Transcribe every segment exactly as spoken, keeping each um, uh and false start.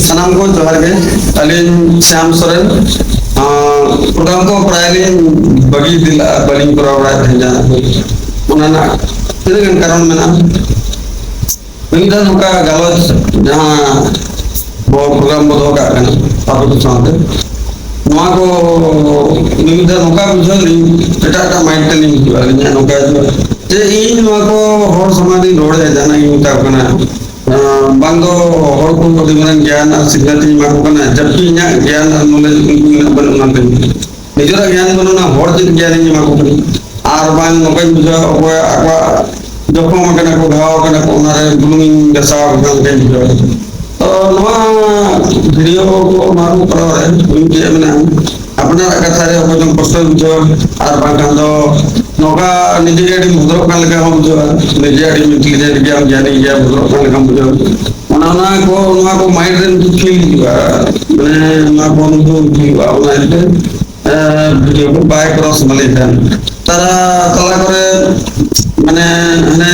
ᱥᱟᱱᱟᱢ ᱠᱚ ᱡᱚᱦᱟᱨ ᱜᱮ᱾ ᱟᱹᱞᱤᱧ ᱥᱭᱟᱢ ᱥᱚᱨᱮᱱ᱾ ᱟᱸ, ᱯᱨᱳᱜᱨᱟᱢ ᱠᱚ ᱯᱨᱟᱭ ᱞᱤᱧ ᱵᱟᱹᱜᱤ ᱤᱫᱤ ᱞᱮᱫᱼᱟ, ᱵᱟᱹᱞᱤᱧ ᱠᱚᱨᱟᱣ ᱵᱟᱲᱟᱭᱮᱫ ᱛᱟᱦᱮᱸᱫ ᱡᱟᱦᱟᱸ ᱠᱚ᱾ ᱚᱱᱟ ᱨᱮᱱᱟᱜ ᱛᱤᱱᱟᱹᱜ ᱜᱟᱱ ᱠᱟᱨᱚᱱ ᱢᱮᱱᱟᱜᱼᱟ᱾ ᱢᱤᱫ ᱫᱷᱟᱣ ᱱᱚᱝᱠᱟ ᱜᱟᱞᱚᱪ ᱡᱟᱦᱟᱸ ᱵᱚ ᱯᱨᱳᱜᱨᱟᱢ ᱵᱚ ᱫᱚᱦᱚ ᱠᱟᱜ ᱠᱟᱱᱟ ᱟᱵᱚ ᱠᱚ ᱥᱟᱶᱛᱮ, ᱱᱚᱣᱟ ᱠᱚ ᱢᱤᱫ ᱫᱷᱟᱣ ᱱᱚᱝᱠᱟ ᱵᱩᱡᱷᱟᱹᱣ ᱞᱤᱧ, ᱮᱴᱟᱜ ᱮᱴᱟᱜ ᱢᱟᱭᱤᱱᱰ ᱛᱮᱞᱤᱧ ᱦᱤᱡᱩᱜᱼᱟ, ᱟᱹᱞᱤᱧᱟᱜ ᱱᱚᱝᱠᱟ ᱦᱤᱡᱩᱜᱼᱟ ᱡᱮ ᱤᱧ ᱱᱚᱣᱟ ᱠᱚ ᱦᱚᱲ ᱥᱟᱢᱟᱝ ᱨᱤᱧ ᱨᱚᱲᱮᱫᱼᱟ, ᱡᱟᱦᱟᱱᱟᱜ ᱤᱧ ᱢᱮᱛᱟ ᱠᱚ ᱠᱟᱱᱟ, ᱟᱸ, ᱵᱟᱝ ᱫᱚ ᱦᱚᱲ ᱠᱚ ᱟᱹᱰᱤ ᱢᱟᱨᱟᱝ ᱜᱮᱭᱟᱱ ᱟᱨ ᱥᱤᱠᱷᱱᱟᱹᱛ ᱤᱧ ᱮᱢᱟ ᱠᱚ ᱠᱟᱱᱟ, ᱡᱚᱵᱠᱤ ᱤᱧᱟᱹᱜ ᱜᱮᱭᱟᱱ ᱟᱨ ᱱᱚᱞᱮᱡᱽ ᱩᱱᱠᱩ ᱢᱮᱱᱟᱜ ᱵᱟᱹᱱᱩᱜ ᱚᱱᱟ ᱛᱮ ᱱᱤᱡᱮᱨᱟᱜ ᱜᱮᱭᱟᱱ ᱵᱟᱹᱱᱩᱜᱼᱟ, ᱦᱚᱲ ᱪᱮᱫ ᱜᱮᱭᱟᱱ ᱤᱧ ᱮᱢᱟ ᱠᱚ ᱠᱟᱱᱟ? ᱟᱨ ᱵᱟᱝ ᱱᱚᱝᱠᱟᱧ ᱵᱩᱡᱷᱟᱹᱣᱟ, ᱚᱠᱚᱭ ᱟᱠᱚᱣᱟᱜ ᱡᱚᱠᱷᱚᱢ ᱟᱠᱟᱱᱟ ᱠᱚ, ᱜᱷᱟᱣ ᱟᱠᱟᱱᱟ ᱠᱚ, ᱚᱱᱟᱨᱮ ᱵᱩᱞᱩᱝ ᱤᱧ ᱜᱟᱥᱟᱣ ᱟᱠᱚ ᱠᱟᱱ ᱞᱮᱠᱟᱧ ᱵᱩᱡᱷᱟᱹᱣᱟ᱾ ᱛᱚ ᱱᱚᱣᱟ ᱵᱷᱤᱰᱤᱭᱳ ᱠᱚ ᱱᱚᱣᱟ ᱠᱚ ᱠᱚᱨᱟᱣ ᱨᱮ ᱤᱧ ᱪᱮᱫ ᱢᱮᱱᱟ, ᱟᱯᱱᱟᱨᱟᱜ ᱠᱟᱛᱷᱟ ᱨᱮ ᱚᱠᱚᱭ ᱪᱚᱝ ᱠᱚᱥᱴᱚᱭ ᱵᱩᱡᱷᱟᱹᱣᱟ, ᱟᱨ ᱵᱟᱝᱠᱷᱟᱱ ᱫᱚ ᱱᱚᱝᱠᱟ ᱱᱤᱡᱮ ᱜᱮ ᱟᱹᱰᱤ ᱢᱩᱫᱽᱨᱚᱜ ᱠᱟᱱ ᱞᱮᱠᱟ ᱦᱚᱸ ᱵᱩᱡᱷᱟᱹᱜᱼᱟ, ᱱᱤᱡᱮ ᱟᱹᱰᱤ ᱤᱱᱴᱮᱞᱤᱡᱮᱱᱴ ᱜᱮᱭᱟᱢ, ᱜᱮᱭᱟᱱᱤ ᱜᱮᱭᱟᱢ, ᱢᱩᱫᱽᱨᱚᱜ ᱠᱟᱱ ᱞᱮᱠᱟᱢ ᱵᱩᱡᱷᱟᱹᱣᱟ᱾ ᱚᱱᱟ, ᱚᱱᱟ ᱠᱚ, ᱱᱚᱣᱟ ᱠᱚ ᱢᱟᱭᱤᱱᱰ ᱨᱮ ᱢᱤᱫᱴᱮᱱ ᱯᱷᱤᱞ ᱦᱤᱡᱩᱜᱼᱟ, ᱢᱟᱱᱮ ᱱᱚᱣᱟ ᱠᱚ ᱚᱱᱩᱵᱷᱚᱵ ᱦᱩᱭᱩᱜᱼᱟ, ᱚᱱᱟ ᱤᱭᱟᱹᱛᱮ ᱮᱸ, ᱵᱷᱤᱰᱤᱭᱳ ᱠᱚ ᱵᱟᱭ ᱠᱨᱚᱥ ᱢᱟᱞᱮ ᱠᱷᱟᱱ᱾ ᱛᱟᱨᱟ ᱛᱟᱞᱟ ᱠᱚᱨᱮ ᱢᱟᱱᱮ ᱦᱟᱱᱮ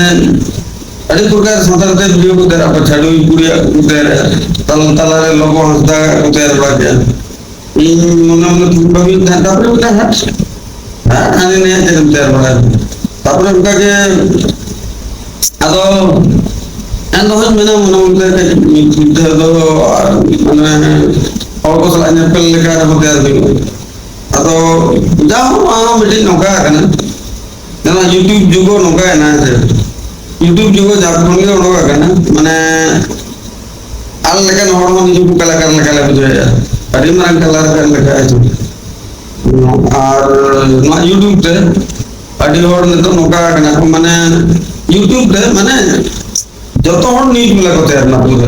ᱟᱹᱰᱤ ᱯᱨᱚᱠᱟᱨ ᱥᱟᱱᱛᱟᱲ ᱛᱮ ᱵᱷᱤᱰᱤᱭᱳ ᱠᱚ ᱛᱮᱭᱟᱨᱟ, ᱪᱷᱟᱰᱩᱭ ᱠᱩᱲᱤᱭᱟᱜ ᱠᱚ ᱛᱮᱭᱟᱨᱟ, ᱛᱟᱞ-, ᱛᱟᱞᱟᱨᱮ ᱞᱚᱵᱚ ᱦᱟᱸᱥᱫᱟ ᱠᱚ ᱛᱮᱭᱟᱨ ᱵᱟᱲᱟ ᱠᱮᱜᱼᱟ᱾ ᱤᱧ ᱢᱚᱱᱮ ᱢᱚᱱᱮ ᱛᱮ ᱵᱷᱟᱹᱵᱤᱭᱮᱫ ᱛᱟᱦᱮᱸᱫ, ᱛᱟᱨᱯᱚᱨᱮ ᱢᱤᱫᱴᱟᱝ ᱦᱟᱴ, ᱦᱟᱴ ᱦᱟᱹᱱᱤ ᱱᱤᱭᱟᱹ ᱪᱮᱫ ᱮᱢ ᱛᱮᱭᱟᱨ ᱵᱟᱲᱟᱭᱟ? ᱛᱟᱨᱯᱚᱨᱮ ᱚᱱᱠᱟ ᱜᱮ ᱟᱫᱚ ᱮᱱ ᱨᱮᱦᱚᱸᱧ ᱢᱮᱱᱟ ᱢᱚᱱᱮ ᱢᱚᱱᱮ ᱛᱮ ᱠᱟᱹᱡ ᱢᱤᱫ ᱢᱤᱫ ᱫᱷᱟᱣ ᱫᱚ ᱢᱟᱱᱮ ᱦᱚᱲ ᱠᱚ ᱥᱟᱞᱟᱜ ᱧᱮᱯᱮᱞ ᱞᱮᱠᱟ ᱨᱮᱦᱚᱸ ᱛᱮᱭᱟᱨ ᱦᱩᱭᱩᱜᱼᱟ᱾ ᱟᱫᱚ ᱡᱟ ᱦᱚᱸ ᱱᱚᱣᱟ ᱦᱚᱸ ᱢᱤᱫᱴᱤᱡ ᱱᱚᱝᱠᱟ ᱠᱟᱱᱟ, ᱡᱟᱦᱟᱸ YouTube ᱡᱩᱜᱽ ᱦᱚᱸ ᱱᱚᱝᱠᱟᱭᱮᱱᱟ ᱡᱮ YouTube ᱡᱩᱜᱽ ᱦᱚᱸ ᱡᱟᱦᱟᱸ ᱠᱷᱚᱱ ᱜᱮ ᱚᱰᱚᱠ ᱟᱠᱟᱱᱟ, ᱢᱟᱱᱮ ᱟᱞᱮ ᱞᱮᱠᱟᱱ ᱦᱚᱲ ᱦᱚᱸ ᱱᱤᱡᱮ ᱠᱚ ᱠᱟᱞᱟᱠᱟᱨ ᱞᱮᱠᱟ ᱞᱮ ᱵᱩᱡᱷᱟᱹᱣᱮᱫᱼᱟ, ᱟᱹᱰᱤ ᱢᱟᱨᱟᱝ ᱠᱟᱞᱟᱠᱟᱨ ᱞᱮᱠᱟ ᱦᱤᱡᱩᱜ᱾ ᱟᱨ ᱱᱚᱣᱟ YouTube ᱛᱮ ᱟᱹᱰᱤ ᱦᱚᱲ ᱱᱤᱛᱚᱜ ᱱᱚᱝᱠᱟ ᱠᱟᱱᱟ ᱠᱚ, ᱢᱟᱱᱮ YouTube ᱨᱮ ᱢᱟᱱᱮ ᱡᱚᱛᱚ ᱦᱚᱲ ᱱᱤᱭᱩᱡᱽ ᱵᱟᱞᱟ ᱠᱚ ᱛᱮᱭᱟᱨ ᱮᱱᱟ ᱯᱩᱨᱟᱹ᱾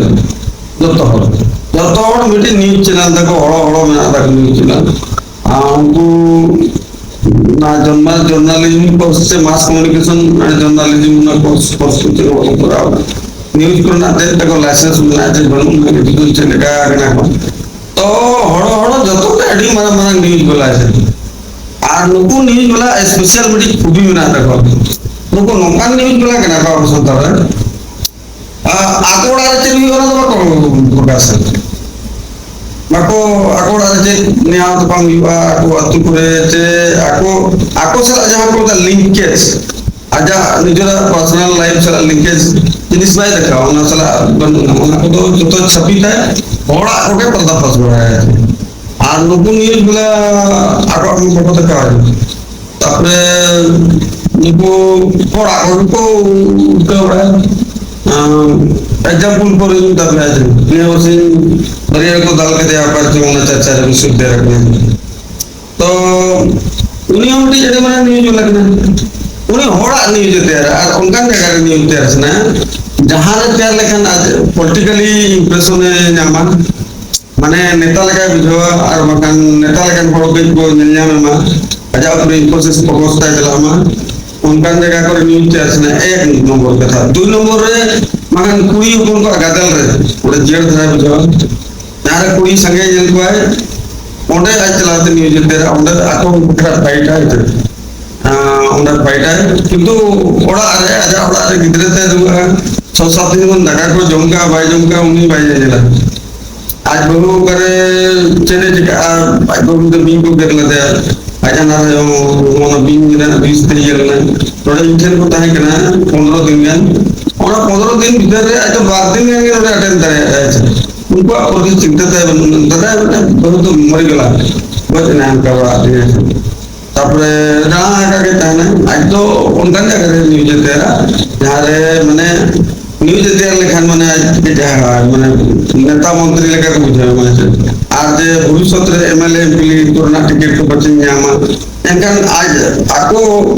ᱡᱚᱛᱚ ᱦᱚᱲ, ᱡᱚᱛᱚ ᱦᱚᱲ ᱢᱤᱫᱴᱮᱱ ᱱᱤᱭᱩᱡᱽ ᱪᱮᱱᱮᱞ ᱛᱟᱠᱚ, ᱦᱚᱲᱚ ᱦᱚᱲᱚ ᱢᱮᱱᱟᱜ ᱛᱟᱠᱚ ᱱᱤᱭᱩᱡᱽ ᱪᱮᱱᱮᱞ᱾ ᱟᱨ ᱩᱱᱠᱩ ᱚᱱᱟ ᱡᱚᱨᱱᱟᱞ, ᱡᱚᱨᱱᱟᱞᱤᱡᱢ ᱠᱚ ᱥᱮ ᱢᱟᱥ ᱠᱚᱢᱤᱭᱩᱱᱤᱠᱮᱥᱚᱱ ᱡᱚᱨᱱᱟᱞᱤᱡᱢ ᱚᱱᱟ ᱠᱳᱨᱥ, ᱠᱳᱨᱥ ᱠᱚ ᱪᱮᱫ ᱠᱚ ᱠᱚᱨᱟᱣ ᱮᱫᱟ᱾ ᱱᱤᱭᱩᱡᱽ ᱠᱚᱨᱮᱱᱟᱜ ᱪᱮᱫ ᱛᱟᱠᱚ ᱞᱟᱭᱥᱮᱱᱥ ᱢᱮᱱᱟᱜᱼᱟ ᱪᱮ ᱵᱟᱹᱱᱩᱜᱼᱟ, ᱪᱮᱫ ᱞᱮᱠᱟ ᱠᱟᱱᱟ ᱠᱚ᱾ ᱛᱚ ᱦᱚᱲᱚ ᱦᱚᱲᱚ ᱡᱚᱛᱚ ᱜᱮ ᱟᱹᱰᱤ ᱢᱟᱨᱟᱝ ᱢᱟᱨᱟᱝ ᱱᱤᱭᱩᱡᱽ ᱵᱟᱞᱟ ᱥᱮ᱾ ᱟᱨ ᱱᱩᱠᱩ ᱱᱤᱭᱩᱡᱽ ᱵᱟᱞᱟ ᱥᱯᱮᱥᱟᱞ ᱢᱤᱫᱴᱤᱡ ᱠᱷᱩᱵᱤ ᱢᱮᱱᱟᱜ ᱛᱟᱠᱚᱣᱟ᱾ ᱱᱩᱠᱩ ᱱᱚᱝᱠᱟᱱ ᱱᱤᱭᱩᱡᱽ ᱵᱟᱞᱟ ᱠᱟᱱᱟ ᱠᱚ ᱟᱵᱚ ᱥᱟᱱᱛᱟᱲ ᱨᱮ᱾ ᱟ-, ᱟᱠᱚ ᱚᱲᱟᱜ ᱨᱮ ᱪᱮᱫ ᱦᱩᱭᱩᱜᱼᱟ, ᱚᱱᱟ ᱫᱚ ᱵᱟᱠᱚ ᱯᱨᱚᱠᱟᱥᱟ᱾ ᱵᱟᱠᱚ, ᱟᱠᱚ ᱚᱲᱟᱜ ᱨᱮ ᱪᱮᱫ ᱱᱮᱭᱟᱣ ᱛᱟᱯᱟᱢ ᱦᱩᱭᱩᱜᱼᱟ, ᱟᱠᱚ ᱟᱹᱛᱩ ᱠᱚᱨᱮ ᱪᱮ ᱟᱠᱚ, ᱟᱠᱚ ᱥᱟᱞᱟᱜ ᱡᱟᱦᱟᱸ ᱠᱚ ᱢᱮᱛᱟᱜ linkage, ᱟᱡᱟᱜ ᱱᱤᱡᱮᱨᱟᱜ personal life ᱥᱟᱞᱟᱜ linkage ᱡᱤᱱᱤᱥ ᱵᱟᱭ ᱫᱮᱠᱷᱟᱣᱟ, ᱚᱱᱟ ᱥᱟᱞᱟᱜ ᱵᱟᱹᱱᱩᱜᱼᱟ, ᱚᱱᱟ ᱠᱚᱫᱚ ᱡᱚᱛᱚ ᱪᱷᱟᱹᱯᱤ ᱛᱟᱭ, ᱦᱚᱲᱟᱜ ᱠᱚᱜᱮ ᱯᱚᱨᱫᱟ ᱯᱷᱟᱥ ᱵᱟᱲᱟᱭᱟ᱾ ᱟᱨ ᱱᱩᱠᱩ ᱱᱤᱭᱩᱡ ᱵᱚᱞᱮ ᱟᱠᱚᱣᱟᱜ ᱢᱚᱛ ᱵᱟᱠᱚ ᱫᱮᱠᱷᱟᱣᱟ᱾ ᱛᱟᱯᱚᱨᱮ ᱱᱩᱠᱩ ᱦᱚᱲᱟᱜ ᱠᱚᱜᱮ ᱠᱚ ᱩᱴᱠᱟᱹᱣ ᱵᱟᱲᱟᱭᱟ᱾ ᱟᱢ, example ᱠᱚᱨᱮ ᱤᱧ ᱛᱟᱯᱚᱨᱮ ᱱᱤᱭᱟᱹ ᱵᱚᱪᱷᱚᱨ ᱵᱟᱨᱭᱟ ᱠᱚ ᱫᱟᱞ ᱠᱮᱫᱮᱭᱟ, ᱚᱠᱟ ᱨᱮᱪᱚ ᱚᱱᱟ ᱪᱟᱨᱪᱟ ᱨᱮ ᱵᱤᱥᱩᱫ ᱫᱮᱭᱟ ᱠᱟᱱᱟ᱾ ᱛᱚ ᱩᱱᱤ ᱦᱚᱸ ᱢᱤᱫᱴᱤᱡ ᱟᱹᱰᱤ ᱢᱟᱨᱟᱝ ᱱᱤᱭᱩᱡ ᱵᱟᱞᱟ ᱠᱟᱱᱟᱭ᱾ ᱩᱱᱤ ᱦᱚᱲᱟᱜ ᱱᱤᱭᱩᱡ ᱮ ᱛᱮᱭᱟᱨᱟ ᱟᱨ ᱚᱱᱠᱟᱱ ᱡᱟᱭᱜᱟ ᱨᱮ ᱱᱤᱭᱩᱡ ᱛᱮᱭᱟᱨ ᱥᱟᱱᱟᱭᱟ, ᱡᱟᱦᱟᱸ ᱨᱮ ᱛᱮᱭᱟᱨ ᱞᱮᱠᱷᱟᱱ ᱟᱡ ᱯᱚᱞᱤᱴᱤᱠᱟᱞᱤ ᱤᱢᱯᱨᱮᱥᱚᱱ ᱮ ᱧᱟᱢᱟ᱾ ᱢᱟᱱᱮ ᱱᱮᱛᱟ ᱞᱮᱠᱟᱭ ᱵᱩᱡᱷᱟᱹᱣᱟ ᱟᱨ ᱵᱟᱝᱠᱷᱟᱱ ᱱᱮᱛᱟ ᱞᱮᱠᱟᱱ ᱦᱚᱲ ᱠᱟᱹᱡ ᱠᱚ ᱧᱮᱞ ᱧᱟᱢ ᱮᱢᱟ, ᱟᱡᱟᱜ ᱩᱯᱨᱮ ᱤᱱᱯᱷᱳᱥᱤᱥ ᱯᱷᱳᱠᱚᱥ ᱛᱟᱭ ᱪᱟᱞᱟᱜ ᱢᱟ, ᱚᱱᱠᱟᱱ ᱡᱟᱭᱜᱟ ᱠᱚᱨᱮ ᱱᱤᱭᱩᱡ ᱛᱮᱭᱟᱨ ᱥᱟᱱᱟᱭᱟ᱾ ᱮᱠ ᱱᱚᱢᱵᱚᱨ ᱠᱟᱛᱷᱟ᱾ ᱫᱩᱭ ᱱᱚᱢᱵᱚᱨ ᱨᱮ ᱵᱟᱝᱠᱷᱟᱱ ᱠᱩᱲᱤ ᱦᱚᱯᱚᱱ ᱠᱚᱣᱟᱜ ᱜᱟᱫᱮᱞ ᱨᱮ ᱚᱸᱰᱮ ᱡᱤᱭᱟᱹᱲ ᱫᱷᱟᱨᱟᱭ ᱵᱩᱡᱷᱟᱹᱣᱟ, ᱡᱟᱦᱟᱸ ᱨᱮ ᱠᱩᱲᱤ ᱥᱟᱸᱜᱮ ᱧᱮᱞ ᱠᱚᱣᱟᱭ, ᱚᱸᱰᱮ ᱟᱡ ᱪᱟᱞᱟᱣ ᱛᱮ ᱱᱤᱭᱩᱡ ᱛᱮᱭᱟᱨᱟ, ᱚᱸᱰᱮ ᱟᱠᱚ ᱵᱟᱠᱷᱨᱟ ᱯᱷᱟᱭᱤᱴ ᱟᱭ᱾ ᱟᱸ, ᱚᱸᱰᱮ ᱯᱷᱟᱭᱤᱴᱟᱭ, ᱠᱤᱱᱛᱩ ᱚᱲᱟᱜ ᱨᱮ, ᱟᱡᱟᱜ ᱚᱲᱟᱜ ᱨᱮ ᱜᱤᱫᱽᱨᱟᱹ ᱛᱮ ᱨᱩᱣᱟᱹᱜᱼᱟ, ᱪᱷᱚ ᱥᱟᱛ ᱫᱤᱱ ᱠᱷᱚᱱ ᱫᱟᱠᱟ ᱠᱚ ᱡᱚᱢ ᱠᱟᱜᱼᱟ, ᱵᱟᱭ ᱡᱚᱢ ᱠᱟᱜᱼᱟ, ᱩᱱᱤ ᱵᱟᱭ ᱧᱮᱧᱮᱞᱟ᱾ ᱟᱡ ᱵᱟᱹᱦᱩ ᱚᱠᱟᱨᱮ ᱪᱮᱫ ᱮ ᱪᱤᱠᱟᱹᱜᱼᱟ, ᱟᱡ ᱵᱟᱹᱦᱩ ᱫᱚ ᱵᱤᱧ ᱠᱚ ᱜᱮᱨ ᱞᱮᱫᱮᱭᱟ, ᱟᱡ ᱦᱟᱱᱟ ᱨᱮ ᱚᱱᱟ ᱵᱤᱧ ᱨᱮᱱᱟᱜ ᱵᱤᱥ ᱛᱮ ᱤᱭᱟᱹ ᱞᱮᱱᱟ᱾ ᱱᱚᱰᱮ ᱤᱧ ᱴᱷᱮᱱ ᱠᱚ ᱛᱟᱦᱮᱸ ᱠᱟᱱᱟ ᱯᱚᱱᱨᱚ ᱫᱤᱱ ᱜᱟᱱ, ᱚᱱᱟ ᱯᱚᱱᱨᱚ ᱫᱤᱱ ᱵᱷᱤᱛᱟᱹᱨ ᱨᱮ ᱟᱡ ᱫᱚ ᱵᱟᱨ ᱫᱤᱱ ᱜᱟᱱ ᱜᱮ ᱱᱚᱰᱮ ᱟᱴᱮᱱ ᱫᱟᱲᱮᱭᱟᱜᱼᱟ᱾ ᱩᱱᱠᱩᱣᱟᱜ ᱯᱨᱚᱛᱤ ᱪᱤᱱᱛᱟᱹ ᱛᱟᱭ ᱵᱟᱹᱱᱩᱜᱼᱟ, ᱫᱟᱫᱟ ᱢᱤᱫᱴᱟᱝ ᱵᱟᱹᱦᱩ ᱫᱚ ᱢᱚᱨᱤ ᱜᱮᱞᱟ, ᱜᱚᱡ ᱮᱱᱟᱭ ᱚᱱᱠᱟ ᱚᱲᱟᱜ ᱨᱮᱜᱮ᱾ ᱛᱟᱯᱚᱨᱮ ᱡᱟᱦᱟᱸ ᱞᱮᱠᱟ ᱜᱮ ᱛᱟᱦᱮᱱᱟ, ᱟᱡ ᱫᱚ ᱚᱱᱠᱟᱱ ᱡᱟᱭᱜᱟ ᱨᱮ ᱱᱤᱭᱩᱡ ᱮ ᱛᱮᱭᱟᱨᱟ, ᱡᱟᱦᱟᱸ ᱨᱮ ᱢᱟᱱᱮ ᱱᱤᱭᱩᱡ ᱮ ᱛᱮᱭᱟᱨ ᱞᱮᱠᱷᱟᱱ ᱢᱟᱱᱮ ᱟᱡ ᱡᱟᱦᱟᱸ ᱢᱟᱱᱮ ᱱᱮᱛᱟ ᱢᱚᱱᱛᱨᱤ ᱞᱮᱠᱟ ᱠᱚ ᱵᱩᱡᱷᱟᱹᱣ ᱮᱢᱟ ᱪᱮ᱾ ᱟᱨ ᱡᱮ ᱵᱷᱚᱵᱤᱥᱥᱚᱛ ᱨᱮ M L A, M P ᱠᱚᱨᱮᱱᱟᱜ ᱴᱤᱠᱤᱴ ᱠᱚ ᱯᱟᱪᱮᱧ ᱧᱟᱢᱟ, ᱮᱱᱠᱷᱟᱱ ᱟᱡ ᱟᱠᱚ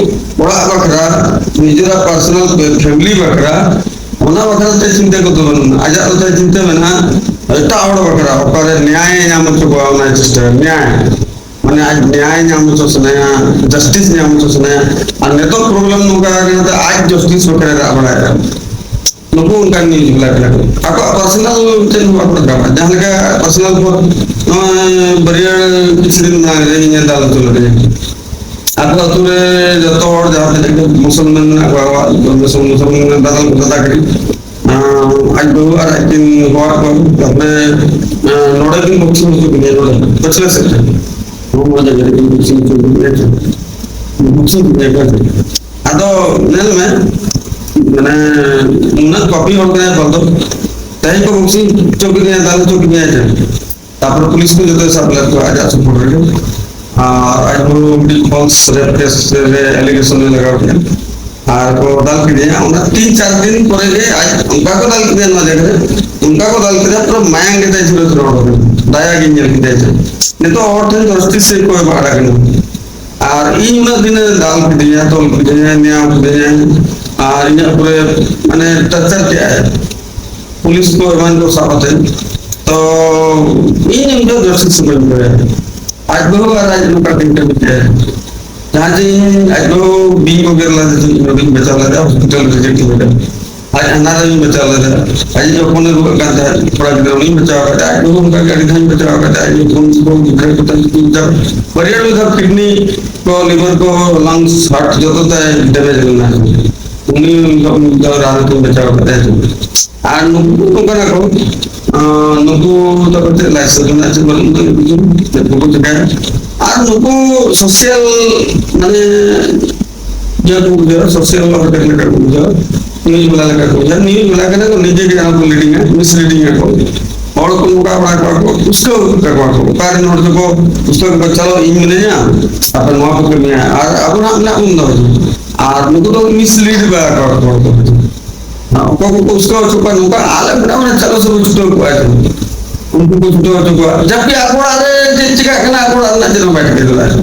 ᱚᱲᱟᱜ ᱵᱟᱠᱷᱨᱟ, ᱱᱤᱡᱮᱨᱟᱜ ᱯᱟᱨᱥᱚᱱᱟᱞ ᱯᱷᱮᱢᱤᱞᱤ ᱵᱟᱠᱷᱨᱟ, ᱚᱱᱟ ᱵᱟᱠᱷᱨᱟ ᱛᱮ ᱪᱤᱱᱛᱟᱹ ᱠᱚᱫᱚ ᱵᱟᱹᱱᱩᱜᱼᱟ᱾ ᱟᱡᱟᱜ ᱫᱚ ᱛᱟᱭ ᱪᱤᱱᱛᱟᱹ ᱢᱮᱱᱟᱜᱼᱟ ᱮᱴᱟᱜ ᱦᱚᱲ ᱵᱟᱠᱷᱨᱟ, ᱚᱠᱟᱨᱮ ᱱᱮᱭᱟᱭ ᱧᱟᱢ ᱦᱚᱪᱚ ᱠᱚᱣᱟ, ᱚᱱᱟᱭ ᱪᱮᱥᱴᱟᱭᱟ᱾ ᱱᱮᱭᱟᱭ ᱢᱟᱱᱮ ᱟᱡ ᱱᱮᱭᱟᱭ ᱧᱟᱢ ᱦᱚᱪᱚ ᱥᱟᱱᱟᱭᱟ, ᱡᱟᱥᱴᱤᱥ ᱧᱟᱢ ᱦᱚᱪᱚ ᱥᱟᱱᱟᱭᱟ᱾ ᱟᱨ ᱱᱤᱛᱚᱜ ᱯᱨᱚᱵᱞᱮᱢ ᱱᱚᱝᱠᱟ ᱠᱟᱱᱟ, ᱟᱡ ᱡᱟᱥᱴᱤᱥ ᱵᱟᱠᱷᱨᱟ ᱨᱟᱜ ᱵᱟᱲᱟᱭᱮᱫᱟ᱾ ᱱᱩᱠᱩ ᱚᱱᱠᱟᱱ ᱱᱤᱭᱩᱡ ᱵᱟᱞᱟ ᱠᱟᱱᱟ ᱠᱚ᱾ ᱟᱠᱚᱣᱟᱜ ᱯᱟᱨᱥᱚᱱᱟᱞ ᱪᱮᱫ ᱦᱚᱸ ᱵᱟᱠᱚ ᱨᱟᱠᱟᱵᱟ᱾ ᱡᱟᱦᱟᱸ ᱞᱮᱠᱟ ᱯᱟᱨᱥᱚᱱᱟᱞ ᱯᱚᱨ ᱱᱚᱜᱼᱚᱭ ᱵᱟᱹᱨᱭᱟᱹᱲ ᱠᱤᱪᱷᱩ ᱫᱤᱱ ᱢᱟᱲᱟᱝ ᱨᱮ ᱤᱧᱮ ᱫᱟᱞ ᱦᱚᱪᱚ ᱞᱮᱫᱮᱧᱟ᱾ ᱟᱠᱚ ᱟᱹᱛᱩ ᱨᱮ ᱡᱚᱛᱚ ᱦᱚᱲ ᱡᱟᱦᱟᱸ ᱛᱤᱱᱟᱹᱜ ᱜᱮ ᱢᱩᱥᱚᱞᱢᱟᱱ ᱢᱮᱱᱟᱜ ᱠᱚᱣᱟ, ᱟᱵᱚᱣᱟᱜ ᱢᱩᱥᱚᱞ-, ᱢᱩᱥᱚᱞᱢᱟᱱ ᱫᱟᱫᱟ, ᱫᱟᱫᱟ ᱠᱟᱹᱴᱤᱡ ᱟᱸ, ᱟᱡ ᱵᱟᱹᱦᱩ ᱟᱨ ᱟᱡ ᱠᱤᱱ ᱦᱚᱦᱚᱣᱟᱫ ᱠᱚᱣᱟ, ᱛᱟᱨᱯᱚᱨᱮ, ᱟᱸ, ᱱᱚᱰᱮ ᱠᱤᱱ boxing ᱦᱚᱪᱚ ᱠᱤᱱᱟ, ᱱᱚᱰᱮ ᱯᱟᱹᱪᱷᱞᱟᱹ ᱥᱮᱫ ᱨᱮ᱾ ᱱᱚᱣᱟ ᱡᱟᱭᱜᱟ ᱨᱮ ᱠᱤᱱ boxing ᱦᱚᱪᱚ ᱠᱤᱱᱟ, boxing ᱦᱚᱪᱚ ᱠᱤᱱᱟ᱾ ᱟᱫᱚ ᱧᱮᱞ ᱢᱮ, ᱢᱟᱱᱮ, ᱩᱱᱟᱹᱜ ᱯᱟᱯᱤ ᱦᱚᱲ ᱠᱟᱱᱟᱭ ᱵᱚᱞ ᱫᱚ, ᱛᱮᱦᱮᱧ ᱠᱚ boxing ᱦᱚᱪᱚ ᱠᱤᱫᱤᱧᱟ, ᱫᱟᱞ ᱦᱚᱪᱚ ᱠᱤᱫᱤᱧᱟ ᱪᱮ? ᱛᱟᱨᱯᱚᱨᱮ ᱯᱩᱞᱤᱥ ᱠᱚ ᱡᱚᱛᱚᱭ ᱥᱟᱵ ᱞᱮᱫ ᱠᱚᱣᱟ ᱟᱡᱟᱜ ᱥᱩᱯᱩᱨ ᱨᱮᱜᱮ᱾ ᱟᱨ ᱟᱡ ᱦᱚᱸ ᱢᱤᱫᱴᱤᱡ false rape case ᱨᱮ allegation ᱮ ᱞᱟᱜᱟᱣ ᱠᱮᱫᱟ᱾ ᱟᱨ ᱠᱚ ᱫᱟᱞ ᱠᱮᱫᱮᱭᱟ᱾ ᱚᱱᱟ ᱛᱤᱱ ᱪᱟᱨ ᱫᱤᱱ ᱯᱚᱨᱮ ᱜᱮ ᱟᱡ ᱚᱱᱠᱟ ᱠᱚ ᱫᱟᱞ ᱠᱮᱫᱮᱭᱟ ᱱᱚᱣᱟ ᱡᱟᱭᱜᱟ ᱨᱮ, ᱚᱱᱠᱟ ᱠᱚ ᱫᱟᱞ ᱠᱮᱫᱮᱭᱟ, ᱯᱩᱨᱟᱹ ᱢᱟᱭᱟᱝ ᱜᱮ ᱛᱟᱭ ᱡᱷᱤᱨᱟᱹ ᱡᱷᱤᱨᱟᱹ ᱚᱰᱚᱠ ᱮᱱᱟ᱾ ᱫᱟᱭᱟ ᱜᱮᱧ ᱧᱮᱞ ᱠᱮᱫᱮᱭᱟ ᱡᱮ ᱱᱤᱛᱚᱜ ᱦᱚᱲ ᱴᱷᱮᱱ justice ᱥᱮᱫ ᱠᱚ ᱮᱢᱟ ᱟᱲᱟᱜ ᱮᱱᱟ᱾ ᱟᱨ ᱤᱧ ᱩᱱᱟᱹᱜ ᱫᱤᱱᱮ ᱫᱟᱞ ᱠᱤᱫᱤᱧᱟ, ᱛᱚᱞ ᱠᱤᱫᱤᱧᱟ, ᱱᱮᱭᱟᱣ ᱠᱤᱫᱤᱧᱟ, ᱟᱨ ᱤᱧᱟᱹᱜ ᱯᱩᱨᱟᱹ ᱢᱟᱱᱮ torture ᱠᱮᱜᱼᱟᱭ᱾ ᱯᱩᱞᱤᱥ ᱠᱚ ᱮᱢᱟᱱ ᱠᱚ ᱥᱟᱵ ᱟᱛᱮ᱾ ᱛᱚ ᱤᱧ ᱩᱱᱤ ᱫᱚ justice ᱵᱟᱹᱧ ᱠᱚᱭᱟ᱾ ᱟᱡ ᱵᱟᱹᱦᱩ ᱟᱨ ᱟᱡ ᱱᱚᱝᱠᱟ ᱠᱤᱱ ᱠᱟᱹᱢᱤ ᱠᱮᱜᱼᱟ᱾ ᱡᱟᱦᱟᱸ ᱡᱮ ᱤᱧ ᱟᱡ ᱵᱟᱹᱦᱩ ᱵᱤᱧ ᱠᱚ ᱜᱮᱨ ᱞᱮᱫᱮ ᱛᱮ ᱤᱧ ᱵᱟᱹᱧ ᱵᱟᱧᱪᱟᱣ ᱞᱮᱫᱟ, ᱦᱚᱥᱯᱤᱴᱟᱞ ᱨᱮ ᱪᱮᱫ ᱠᱚ ᱢᱮᱛᱟ᱾ ᱟᱡ ᱦᱟᱱᱟ ᱨᱮᱧ ᱵᱟᱧᱪᱟᱣ ᱞᱮᱫᱟ, ᱟᱡ ᱦᱚᱯᱚᱱᱮ ᱨᱩᱣᱟᱹᱜ ᱠᱟᱱ ᱛᱟᱦᱮᱸᱫ, ᱠᱚᱲᱟ ᱜᱤᱫᱽᱨᱟᱹ ᱩᱱᱤᱧ ᱵᱟᱧᱪᱟᱣ ᱠᱟᱫᱟ, ᱟᱡ ᱵᱟᱹᱦᱩ ᱚᱱᱠᱟ ᱜᱮ ᱟᱹᱰᱤ ᱫᱷᱟᱣᱤᱧ ᱵᱟᱧᱪᱟᱣ ᱠᱟᱫᱟ, ᱟᱡ ᱦᱚᱯᱚᱱ ᱠᱚ ᱜᱤᱫᱽᱨᱟᱹ ᱠᱚ ᱛᱟᱦᱮᱸᱫ ᱩᱱᱠᱩᱧ ᱵᱟᱧᱪᱟᱣ ᱠᱟᱫᱟ᱾ ᱵᱟᱨᱭᱟ ᱢᱤᱫ ᱫᱷᱟᱣ ᱠᱤᱰᱱᱤ ᱠᱚ, ᱞᱤᱵᱷᱟᱨ ᱠᱚ, ᱞᱟᱝᱥ, ᱦᱟᱨᱴ ᱡᱚᱛᱚ ᱛᱟᱭ ᱰᱮᱢᱮᱡᱽ ᱞᱮᱱᱟ᱾ ᱩᱱᱤ ᱢᱤᱫ ᱫᱷᱟᱣ ᱨᱟᱱ ᱠᱚ ᱵᱟᱧᱪᱟᱣ ᱠᱟᱫᱟ᱾ ᱟᱨ ᱱᱩᱠᱩ ᱱᱚᱝᱠᱟᱱᱟ ᱠᱚ, ᱟᱸ, ᱱᱩᱠᱩ ᱫᱚ ᱯᱟᱪᱮᱫ ᱞᱟᱭᱥᱮᱱᱥ ᱨᱮᱱᱟᱜ ᱪᱮᱫ ᱵᱟᱹᱱᱩᱜ ᱫᱚ, ᱪᱮᱫ ᱠᱚᱠᱚ ᱪᱤᱠᱟᱹᱭᱟ? ᱟᱨ ᱱᱩᱠᱩ ᱥᱳᱥᱟᱞ, ᱢᱟᱱᱮ, ᱤᱭᱟᱹ ᱠᱚ ᱵᱩᱡᱷᱟᱹᱣᱟ, ᱥᱳᱥᱟᱞ ᱣᱟᱨᱠᱟᱨ ᱞᱮᱠᱟ ᱠᱚ ᱵᱩᱡᱷᱟᱹᱣᱟ, ᱱᱤᱭᱩᱡᱽ ᱵᱟᱞᱟ ᱞᱮᱠᱟ ᱠᱚ ᱵᱩᱡᱷᱟᱹᱣᱟ, ᱱᱤᱭᱩᱡᱽ ᱵᱟᱞᱟ ᱠᱟᱱᱟ ᱠᱚ, ᱱᱤᱡᱮ ᱜᱮ ᱡᱟᱦᱟᱸ ᱠᱚ ᱞᱤᱰᱤᱝᱟ, ᱢᱤᱥᱞᱤᱰᱤᱝ ᱟᱠᱚ᱾ ᱦᱚᱲ ᱠᱚ ᱱᱚᱝᱠᱟ ᱵᱟᱲᱟ ᱠᱚᱣᱟ ᱠᱚ, ᱩᱥᱠᱟᱹᱣ ᱠᱟᱠᱚᱣᱟ ᱠᱚ᱾ ᱚᱠᱟᱨᱮ ᱦᱚᱲ ᱫᱚᱠᱚ ᱩᱥᱠᱟᱹᱣ ᱠᱟᱠᱚᱣᱟ, "ᱪᱚᱞᱚ, ᱤᱧ ᱢᱤᱱᱟᱹᱧᱟ, ᱟᱯᱮ ᱱᱚᱣᱟ ᱠᱚ ᱠᱟᱹᱢᱤᱭᱟ", ᱟᱨ ᱟᱵᱚ ᱱᱟᱜ ᱢᱮᱱᱟᱜ ᱵᱚᱱ ᱫᱚ᱾ ᱟᱨ ᱱᱩᱠᱩ ᱫᱚ ᱢᱤᱥᱞᱤᱰ ᱵᱟᱲᱟ ᱠᱚᱣᱟ ᱠᱚ ᱦᱚᱲ ᱠᱚ᱾ ᱚᱠᱚᱭ ᱠᱚᱠᱚ ᱩᱥᱠᱟᱹᱣ ᱦᱚᱪᱚ ᱠᱚᱣᱟ, ᱱᱚᱝᱠᱟ ᱟᱞᱮ ᱢᱮᱱᱟᱜ ᱵᱚᱱᱟ, ᱪᱚᱞᱚ ᱥᱮ ᱵᱚᱱ ᱪᱷᱩᱴᱟᱹᱣ ᱠᱚᱣᱟ᱾ ᱩᱱᱠᱩ ᱠᱚ ᱪᱷᱩᱴᱟᱹᱣ ᱦᱚᱪᱚ ᱠᱚᱣᱟ, ᱡᱟᱵᱠᱤ ᱟᱠᱚ ᱚᱲᱟᱜ ᱨᱮ ᱪᱮᱫ ᱪᱤᱠᱟᱹᱜ ᱠᱟᱱᱟ, ᱟᱠᱚ ᱚᱲᱟᱜ ᱨᱮᱱᱟᱜ ᱪᱮᱫ ᱦᱚᱸ ᱵᱟᱭ ᱴᱷᱤᱠᱟᱹ ᱫᱟᱲᱮᱭᱟᱜᱼᱟ᱾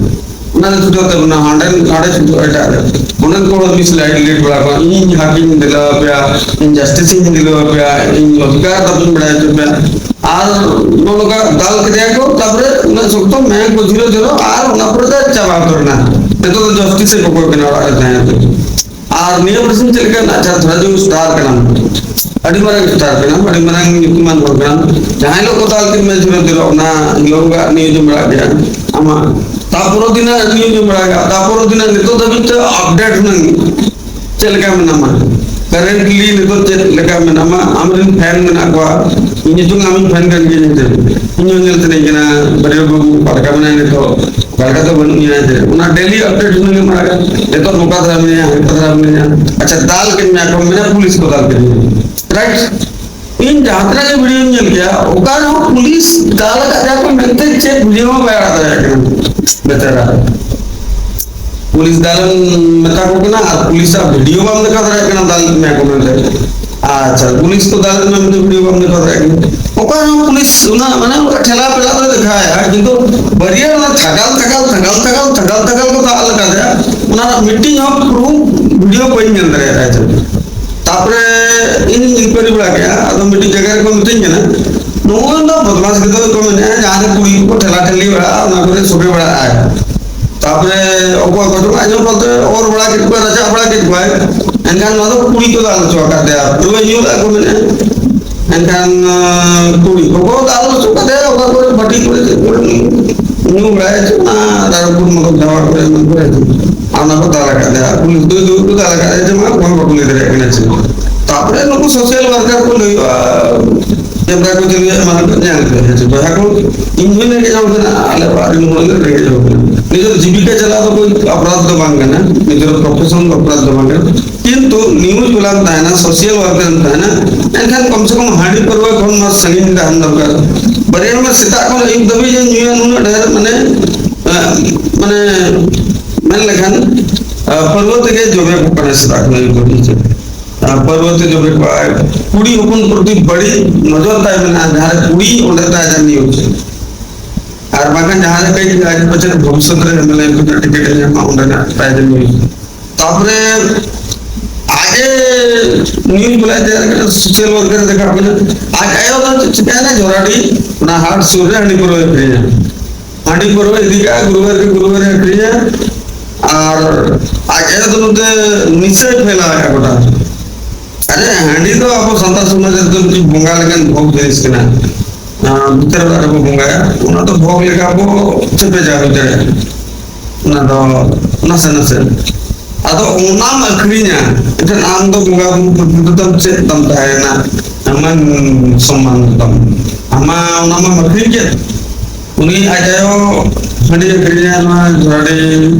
ᱚᱱᱟ ᱫᱚ ᱪᱷᱩᱴᱟᱹᱣ ᱛᱟᱵᱚᱱᱟ, ᱦᱟᱸᱰᱮ, ᱦᱟᱸᱰᱮ ᱪᱷᱩᱴᱟᱹᱣ ᱮᱴᱟᱜ ᱨᱮ᱾ ᱚᱸᱰᱮᱱ ᱠᱚ ᱦᱚᱲ ᱢᱤᱥᱞᱤᱰ ᱵᱟᱲᱟ ᱠᱚᱣᱟ, "ᱤᱧ ᱦᱟᱹᱠᱤᱧ ᱫᱤᱞᱟᱹᱣ ᱟᱯᱮᱭᱟ, ᱤᱧ ᱡᱟᱥᱴᱤᱥ ᱤᱧ ᱫᱤᱞᱟᱹᱣ ᱟᱯᱮᱭᱟ, ᱤᱧ ᱚᱫᱷᱤᱠᱟᱨ ᱫᱟᱵᱤᱧ ᱵᱟᱲᱟᱭ ᱦᱚᱪᱚ ᱯᱮᱭᱟ᱾" ᱟᱨ ᱱᱚᱜᱼᱚ ᱱᱚᱝᱠᱟ ᱫᱟᱞ ᱠᱮᱫᱮᱭᱟ ᱠᱚ, ᱛᱟᱨᱯᱚᱨᱮ ᱩᱱᱟᱹᱜ ᱥᱚᱠᱛᱚ ᱢᱟᱭᱟᱝ ᱠᱚ ᱡᱷᱤᱨᱚ ᱡᱷᱤᱨᱚ, ᱟᱨ ᱚᱱᱟ ᱯᱚᱨᱮ ᱫᱚ ᱪᱟᱵᱟ ᱩᱛᱟᱹᱨ ᱮᱱᱟ᱾ ᱱᱤᱛᱚᱜ ᱫᱚ ᱡᱟᱥᱴᱤᱥ ᱮ ᱠᱚᱠᱚᱭ ᱠᱟᱱᱟ ᱚᱲᱟᱜ ᱨᱮ ᱛᱟᱦᱮᱸ ᱠᱟᱛᱮ᱾ ᱟᱨ ᱱᱤᱭᱟᱹ ᱵᱟᱨ ᱥᱤᱧ ᱪᱮᱫ ᱞᱮᱠᱟ ᱱᱟᱜ ᱪᱷᱟᱛᱨᱟ ᱡᱩ ᱥᱴᱟᱨ ᱠᱟᱱᱟᱢ, ᱟᱹᱰᱤ ᱢᱟᱨᱟᱝ ᱥᱴᱟᱨ ᱠᱟᱱᱟᱢ, ᱟᱹᱰᱤ ᱢᱟᱨᱟᱝ ᱧᱩᱛᱩᱢᱟᱱ ᱦᱚᱲ ᱠᱟᱱᱟᱢ᱾ ᱡᱟᱦᱟᱸ ᱦᱤᱞᱳᱜ ᱠᱚ ᱫᱟᱞ ᱠᱮᱫ ᱢᱮ ᱡᱷᱤᱨᱚ ᱡᱷᱤᱨᱚ, ᱚᱱᱟ ᱦᱤᱞᱳᱜᱟᱜ ᱱᱤᱭᱩᱡᱽ ᱮᱢ ᱵᱟᱲᱟᱭ ᱜᱮᱭᱟ ᱟᱢᱟᱜ, ᱛᱟᱯᱚᱨᱮ ᱫᱤᱱᱟᱜ ᱱᱤᱭᱩᱡᱽ ᱮᱢ ᱵᱟᱲᱟᱭ ᱜᱮᱭᱟ, ᱛᱟᱯᱚᱨᱮ ᱫᱤᱱᱟᱜ ᱱᱤᱛᱚᱜ ᱫᱷᱟᱹᱵᱤᱡ ᱛᱮ ᱟᱯᱰᱮᱴ ᱦᱩᱱᱟᱹᱝ ᱪᱮᱫ ᱞᱮᱠᱟ ᱢᱮᱱᱟᱢᱟ? ᱠᱟᱨᱮᱱᱴᱞᱤ ᱱᱤᱛᱚᱜ ᱪᱮᱫ ᱞᱮᱠᱟ ᱢᱮᱱᱟᱢᱟ, ᱟᱢᱨᱮᱱ ᱯᱷᱮᱱ ᱢᱮᱱᱟᱜ ᱠᱚᱣᱟ, ᱤᱧ ᱦᱚᱸ ᱪᱚᱝ ᱟᱢᱤᱧ ᱯᱷᱮᱱ ᱠᱟᱱ ᱜᱮᱭᱟ, ᱦᱮᱸ ᱥᱮ? ᱤᱧ ᱦᱚᱸ ᱧᱮᱞ ᱥᱟᱱᱟᱧ ᱠᱟᱱᱟ, ᱵᱟᱹᱨᱭᱟᱹ ᱵᱟᱹᱵᱩ ᱚᱠᱟ ᱞᱮᱠᱟ ᱢᱮᱱᱟᱭᱟ ᱱᱤᱛᱚᱜ, ᱚᱠᱟ ᱞᱮᱠᱟ ᱫᱚ ᱵᱟᱹᱱᱩᱜ ᱮᱭᱟ, ᱦᱮᱸ ᱥᱮ? ᱚᱱᱟ ᱰᱮᱞᱤ ᱟᱯᱰᱮᱴ ᱦᱩᱱᱟᱹᱝ ᱮᱢ ᱟᱲᱟᱜᱟ, ᱱᱤᱛᱚᱜ ᱱᱚᱝᱠᱟ ᱫᱷᱟᱨᱟ ᱢᱮᱱᱟᱭᱟ, ᱦᱟᱱᱠᱟ ᱫᱷᱟᱨᱟ ᱢᱮᱱᱟᱭᱟ᱾ ᱟᱪᱪᱷᱟ, ᱫᱟᱞ ᱠᱮᱫ ᱢᱮᱭᱟ ᱠᱚ, ᱢᱮᱱᱟ ᱯᱩᱞᱤᱥ ᱠᱚ ᱫᱟᱞ ᱠᱮᱫ ᱢᱮᱭᱟ, ᱨᱟᱭᱤᱴ? ᱤᱧ ᱡᱟᱦᱟᱸ ᱛᱤᱱᱟᱹᱜ ᱜᱮ ᱵᱷᱤᱰᱤᱭᱳᱧ ᱧᱮᱞ ᱠᱮᱜᱼᱟ, ᱚᱠᱟ ᱨᱮᱦᱚᱸ ᱯᱩᱞᱤᱥ ᱫᱟᱞ ᱟᱠᱟᱫ ᱠᱚᱣᱟ ᱢᱮᱱᱛᱮ ᱪᱮᱫ ᱵᱷᱤᱰᱤᱭᱳ ᱦᱚᱸ ᱵᱟᱭ ᱟᱲᱟᱜ ᱫᱟᱲᱮᱭᱟᱜ ᱠᱟᱱᱟ ᱵᱮᱪᱟᱨᱟ᱾ ᱯᱩᱞᱤᱥ ᱫᱟᱞᱮᱢ ᱢᱮᱛᱟ ᱠᱚ ᱠᱟᱱᱟ ᱟᱨ ᱯᱩᱞᱤᱥᱟᱜ ᱵᱷᱤᱰᱤᱭᱳ ᱵᱟᱢ ᱫᱮᱠᱷᱟᱣ ᱫᱟᱲᱮᱭᱟᱜ ᱠᱟᱱᱟ ᱫᱟᱞ ᱢᱮᱭᱟ ᱠᱚ ᱢᱮᱱᱛᱮ᱾ ᱟᱪᱪᱷᱟ, ᱯᱩᱞᱤᱥ ᱠᱚ ᱫᱟᱞ ᱢᱮᱭᱟ ᱢᱮᱱᱛᱮ ᱵᱷᱤᱰᱤᱭᱳ ᱵᱟᱢ ᱫᱮᱠᱷᱟᱣ ᱫᱟᱲᱮᱭᱟᱜ ᱠᱟᱱᱟ᱾ ᱚᱠᱟ ᱨᱮᱦᱚᱸ ᱯᱩᱞᱤᱥ ᱚᱱᱟ, ᱢᱟᱱᱮ, ᱚᱱᱠᱟ ᱴᱷᱮᱞᱟ ᱯᱮᱞᱟ ᱫᱚᱭ ᱫᱮᱠᱷᱟᱣᱮᱫᱼᱟ, ᱠᱤᱱᱛᱩ ᱵᱟᱹᱨᱭᱟᱹ ᱚᱱᱟ ᱛᱷᱟᱠᱟᱞ ᱛᱷᱟᱠᱟᱞ ᱛᱷᱟᱠᱟᱞ ᱛᱷᱟᱠᱟᱞ ᱛᱷᱟᱠᱟᱞ ᱛᱷᱟᱠᱟᱞ ᱠᱚ ᱫᱟᱞ ᱟᱠᱟᱫᱟ, ᱚᱱᱟ ᱨᱮᱱᱟᱜ ᱢᱤᱫᱴᱤᱡ ᱦᱚᱸ ᱯᱨᱩᱯᱷ ᱵᱷᱤᱰᱤᱭᱳ ᱵᱟᱹᱧ ᱧᱮᱞ ᱫᱟᱲᱮᱭᱟᱫᱟ᱾ ᱛᱟᱯᱚᱨᱮ ᱤᱧ ᱤᱱᱠᱩᱭᱟᱨᱤ ᱵᱟᱲᱟ ᱠᱮᱜᱼᱟ, ᱟᱫᱚ ᱢᱤᱫᱴᱤᱡ ᱡᱟᱭᱜᱟ ᱨᱮᱠᱚ ᱢᱤᱛᱟᱹᱧ ᱠᱟᱱᱟ, "ᱱᱚᱜᱼᱚᱭ ᱫᱚ ᱵᱚᱫᱢᱟᱥ ᱜᱤᱫᱽᱨᱟᱹ ᱠᱚ ᱢᱮᱱᱮᱜᱼᱟ, ᱡᱟᱦᱟᱸ ᱨᱮ ᱠᱩᱲᱤ ᱠᱚᱠᱚ ᱴᱷᱮᱞᱟ ᱴᱷᱮᱞᱤ ᱵᱟᱲᱟᱜᱼᱟ, ᱚᱱᱟ ᱠᱚᱨᱮ ᱥᱚᱜᱮ ᱵᱟᱲᱟᱜᱼᱟᱭ᱾ ᱛᱟᱯᱚᱨᱮ ᱚᱠᱚᱭ ᱠᱚᱪᱚ ᱟᱸᱡᱚᱢ ᱠᱟᱛᱮ ᱚᱨ ᱵᱟᱲᱟ ᱠᱮᱫ ᱠᱚᱣᱟᱭ, ᱨᱟᱪᱟᱜ ᱵᱟᱲᱟ ᱠᱮᱫ ᱠᱚᱣᱟᱭ, ᱮᱱᱠᱷᱟᱱ ᱱᱚᱣᱟ ᱫᱚ ᱠᱩᱲᱤ ᱠᱚ ᱫᱟᱞ ᱦᱚᱪᱚ ᱟᱠᱟᱫ ᱛᱟᱭᱟ, ᱯᱟᱹᱣᱨᱟᱹ ᱧᱩ ᱞᱮᱫᱟ ᱠᱚ ᱢᱮᱱᱮᱜᱼᱟ᱾ ᱮᱱᱠᱷᱟᱱ, ᱟᱸ, ᱠᱩᱲᱤ ᱠᱚᱠᱚ ᱫᱟᱞ ᱦᱚᱪᱚ ᱠᱟᱛᱮ ᱚᱠᱟ ᱠᱚᱨᱮ ᱵᱷᱟᱹᱴᱤ ᱠᱚᱨᱮ ᱪᱮᱫ ᱠᱚᱨᱮ ᱧᱩ ᱵᱟᱲᱟᱭᱟ ᱪᱮ ᱚᱱᱟ ᱨᱟᱭᱨᱚᱝᱯᱩᱨ ᱢᱚᱫᱚᱱ ᱫᱷᱟᱵᱟ ᱠᱚᱨᱮ ᱮᱢᱟᱱ ᱠᱚᱨᱮ ᱟᱨ ᱚᱱᱟ ᱠᱚ ᱫᱟᱞ ᱟᱠᱟᱫ ᱞᱮᱭᱟ᱾ ᱯᱩᱞᱤᱥ ᱫᱚ ᱫᱩᱲᱩᱵ ᱠᱚ ᱫᱟᱞ ᱟᱠᱟᱫ ᱞᱮᱭᱟ ᱡᱮ ᱢᱟ ᱚᱠᱚᱭ ᱦᱚᱸ ᱵᱟᱠᱚ ᱞᱟᱹᱭ ᱫᱟᱲᱮᱭᱟᱜ ᱠᱟᱱᱟ ᱪᱮᱫ᱾ ᱛᱟᱯᱚᱨᱮ ᱱᱩᱠᱩ ᱥᱳᱥᱟᱞ ᱣᱟᱨᱠᱟᱨ ᱠᱚ ᱞᱟᱹᱭ ᱦᱩᱭᱩᱜᱼᱟ, ᱠᱮᱢᱨᱟ ᱠᱚ ᱪᱟᱹᱞᱩᱭᱟ, ᱮᱢᱟᱱ ᱠᱚ ᱧᱮᱞ ᱯᱮ, ᱦᱮᱸ ᱪᱮ? ᱵᱚᱭᱦᱟ ᱠᱚ, ᱤᱧ ᱦᱚᱸᱧ ᱨᱮᱸᱜᱮᱡ ᱦᱚᱲ ᱠᱟᱱᱟ, ᱟᱞᱮ ᱚᱲᱟᱜ ᱨᱮᱱ ᱦᱚᱲ ᱞᱮ ᱨᱮᱸᱜᱮᱡ ᱦᱚᱲ ᱠᱟᱱᱟ᱾ ᱱᱤᱡᱮᱨ ᱡᱤᱵᱤᱠᱟ ᱪᱟᱞᱟᱣ ᱫᱚ ᱠᱳᱭ ᱚᱯᱨᱟᱫᱷ ᱫᱚ ᱵᱟᱝ ᱠᱟᱱᱟ, ᱱᱤᱡᱮᱨ ᱯᱨᱚᱯᱷᱮᱥᱚᱱ ᱫᱚ ᱚᱯᱨᱟᱫᱷ ᱫᱚ ᱵᱟᱝ ᱠᱟᱱᱟ᱾ ᱠᱤᱱᱛᱩ ᱱᱤᱭᱩᱡᱽ ᱵᱟᱞᱟᱢ ᱛᱟᱦᱮᱱᱟ, ᱥᱳᱥᱟᱞ ᱣᱟᱨᱠᱟᱨᱮᱢ ᱛᱟᱦᱮᱱᱟ, ᱮᱱᱠᱷᱟᱱ ᱠᱚᱢ ᱥᱮ ᱠᱚᱢ ᱦᱟᱺᱰᱤ ᱯᱟᱹᱨᱣᱟᱹ ᱠᱷᱚᱱ ᱢᱟ ᱥᱟᱺᱜᱤᱧ ᱛᱟᱦᱮᱱ ᱫᱚᱨᱠᱟᱨ᱾ ᱵᱟᱨᱭᱟ ᱦᱚᱲ ᱢᱟ ᱥᱮᱛᱟᱜ ᱠᱷᱚᱱ ᱟᱹᱭᱩᱵ ᱫᱷᱟᱹᱵᱤᱡ ᱮ ᱧᱩᱭᱟ, ᱱᱩᱱᱟᱹᱜ ᱰᱷᱮᱨ, ᱢᱟᱱᱮ, ᱮᱸ, ᱢᱟᱱᱮ, ᱢᱮᱱ ᱞᱮᱠᱷᱟᱱ, ᱟᱸ, ᱯᱟᱹᱨᱣᱟᱹ ᱛᱮᱜᱮ ᱡᱚᱵᱮ ᱠᱚᱜ ᱠᱟᱱᱟ ᱥᱮᱛᱟᱜ ᱠᱷᱚᱱ ᱟᱹᱭᱩᱵ ᱫᱷᱟᱹᱵᱤᱡ᱾ ᱟᱸ, ᱯᱟᱹᱨᱣᱟᱹ ᱛᱮ ᱡᱚᱵᱮ ᱠᱚᱜᱼᱟᱭ᱾ ᱠᱩᱲᱤ ᱦᱚᱯᱚᱱ ᱯᱨᱚᱛᱤ ᱵᱟᱹᱲᱤᱡ ᱱᱚᱡᱚᱨ ᱛᱟᱭ ᱢᱮᱱᱟᱜᱼᱟ, ᱡᱟᱦᱟᱸ ᱨᱮ ᱠᱩᱲᱤ ᱚᱸᱰᱮ ᱛᱟᱭ ᱡᱟᱹᱱᱤᱡ ᱩᱪᱤᱛ᱾ ᱟᱨ ᱵᱟᱝᱠᱷᱟᱱ ᱡᱟᱦᱟᱸ ᱞᱮᱠᱟ ᱜᱮ ᱟᱡ ᱯᱟᱪᱮᱫ ᱵᱷᱚᱵᱤᱥᱥᱚᱛ ᱨᱮ ᱮᱢ ᱮᱞ ᱮ ᱠᱚ ᱴᱤᱠᱤᱴ ᱮ ᱧᱟᱢᱟ, ᱚᱸᱰᱮᱱᱟᱜ ᱛᱟᱭ ᱡᱟᱹᱱᱤᱡ ᱩᱪᱤᱛ᱾ ᱛᱟᱯᱚᱨᱮ ᱟᱡ ᱮ ᱱᱤᱭᱩᱡᱽ ᱵᱟᱞᱟᱭ ᱛᱮᱭᱟᱨ ᱠᱟᱱᱟ, ᱥᱳᱥᱟᱞ ᱣᱟᱨᱠᱟᱨ ᱮ ᱫᱮᱠᱷᱟᱜ ᱠᱟᱱᱟ᱾ ᱟᱡ ᱟᱭᱳ ᱫᱚ ᱪᱤᱠᱟᱹᱭᱮᱱᱟ? ᱡᱚᱨᱟᱰᱤ ᱚᱱᱟ ᱦᱟᱴ ᱥᱩᱨ ᱨᱮ ᱦᱟᱺᱰᱤ ᱯᱟᱹᱨᱣᱟᱹᱭ ᱟᱹᱠᱷᱨᱤᱧᱟ᱾ ᱦᱟᱺᱰᱤ ᱯᱟᱹᱨᱣᱟᱹ ᱤᱫᱤ ᱠᱟᱜᱼᱟ, ᱜᱩᱨᱩᱵᱟᱨ ᱠᱮ ᱜᱩᱨᱩᱵᱟᱨ ᱮ ᱟᱹᱠᱷᱨᱤᱧᱟ᱾ ᱟᱨ ᱟᱡ ᱟᱭᱳ ᱫᱚ ᱱᱚᱛᱮ ᱱᱤᱥᱟᱹᱭ ᱯᱷᱮᱞᱟᱣᱮᱫᱼᱟ ᱜᱚᱴᱟ᱾ ᱟᱨᱮ, ᱦᱟᱺᱰᱤ ᱫᱚ ᱟᱵᱚ ᱥᱟᱱᱛᱟᱲ ᱥᱚᱢᱟᱡᱽ ᱨᱮᱫᱚ ᱢᱤᱫᱴᱤᱡ ᱵᱚᱸᱜᱟ ᱞᱮᱠᱟᱱ ᱵᱷᱳᱜᱽ ᱡᱤᱱᱤᱥ ᱠᱟᱱᱟ᱾ ᱟᱸ, ᱵᱷᱤᱛᱟᱹᱨ ᱚᱲᱟᱜ ᱨᱮᱵᱚ ᱵᱚᱸᱜᱟᱭᱟ, ᱚᱱᱟ ᱫᱚ ᱵᱷᱳᱜᱽ ᱞᱮᱠᱟ ᱵᱚ ᱪᱮᱯᱮᱡᱟ ᱦᱩᱭ ᱫᱟᱲᱮᱭᱟᱜᱼᱟ᱾ ᱚᱱᱟ ᱫᱚ ᱱᱟᱥᱮ ᱱᱟᱥᱮ᱾ ᱟᱫᱚ ᱚᱱᱟᱢ ᱟᱹᱠᱷᱨᱤᱧᱟ, ᱮᱱᱠᱷᱟᱱ ᱟᱢ ᱫᱚ ᱵᱚᱸᱜᱟ ᱵᱩᱨᱩ ᱯᱨᱚᱛᱤ ᱫᱚ ᱛᱟᱢ ᱪᱮᱫ ᱛᱟᱢ ᱛᱟᱦᱮᱸᱭᱮᱱᱟ? ᱟᱢᱟᱜ ᱥᱚᱢᱢᱟᱱ ᱫᱚ ᱛᱟᱢ, ᱟᱢᱟᱜ ᱚᱱᱟ ᱢᱟᱢ ᱟᱹᱠᱷᱨᱤᱧ ᱠᱮᱫ᱾ ᱩᱱᱤ ᱟᱡ ᱟᱭᱳ ᱦᱟᱺᱰᱤ ᱟᱹᱠᱷᱨᱤᱧᱟ, ᱱᱚᱣᱟ ᱡᱷᱟᱹᱲᱤ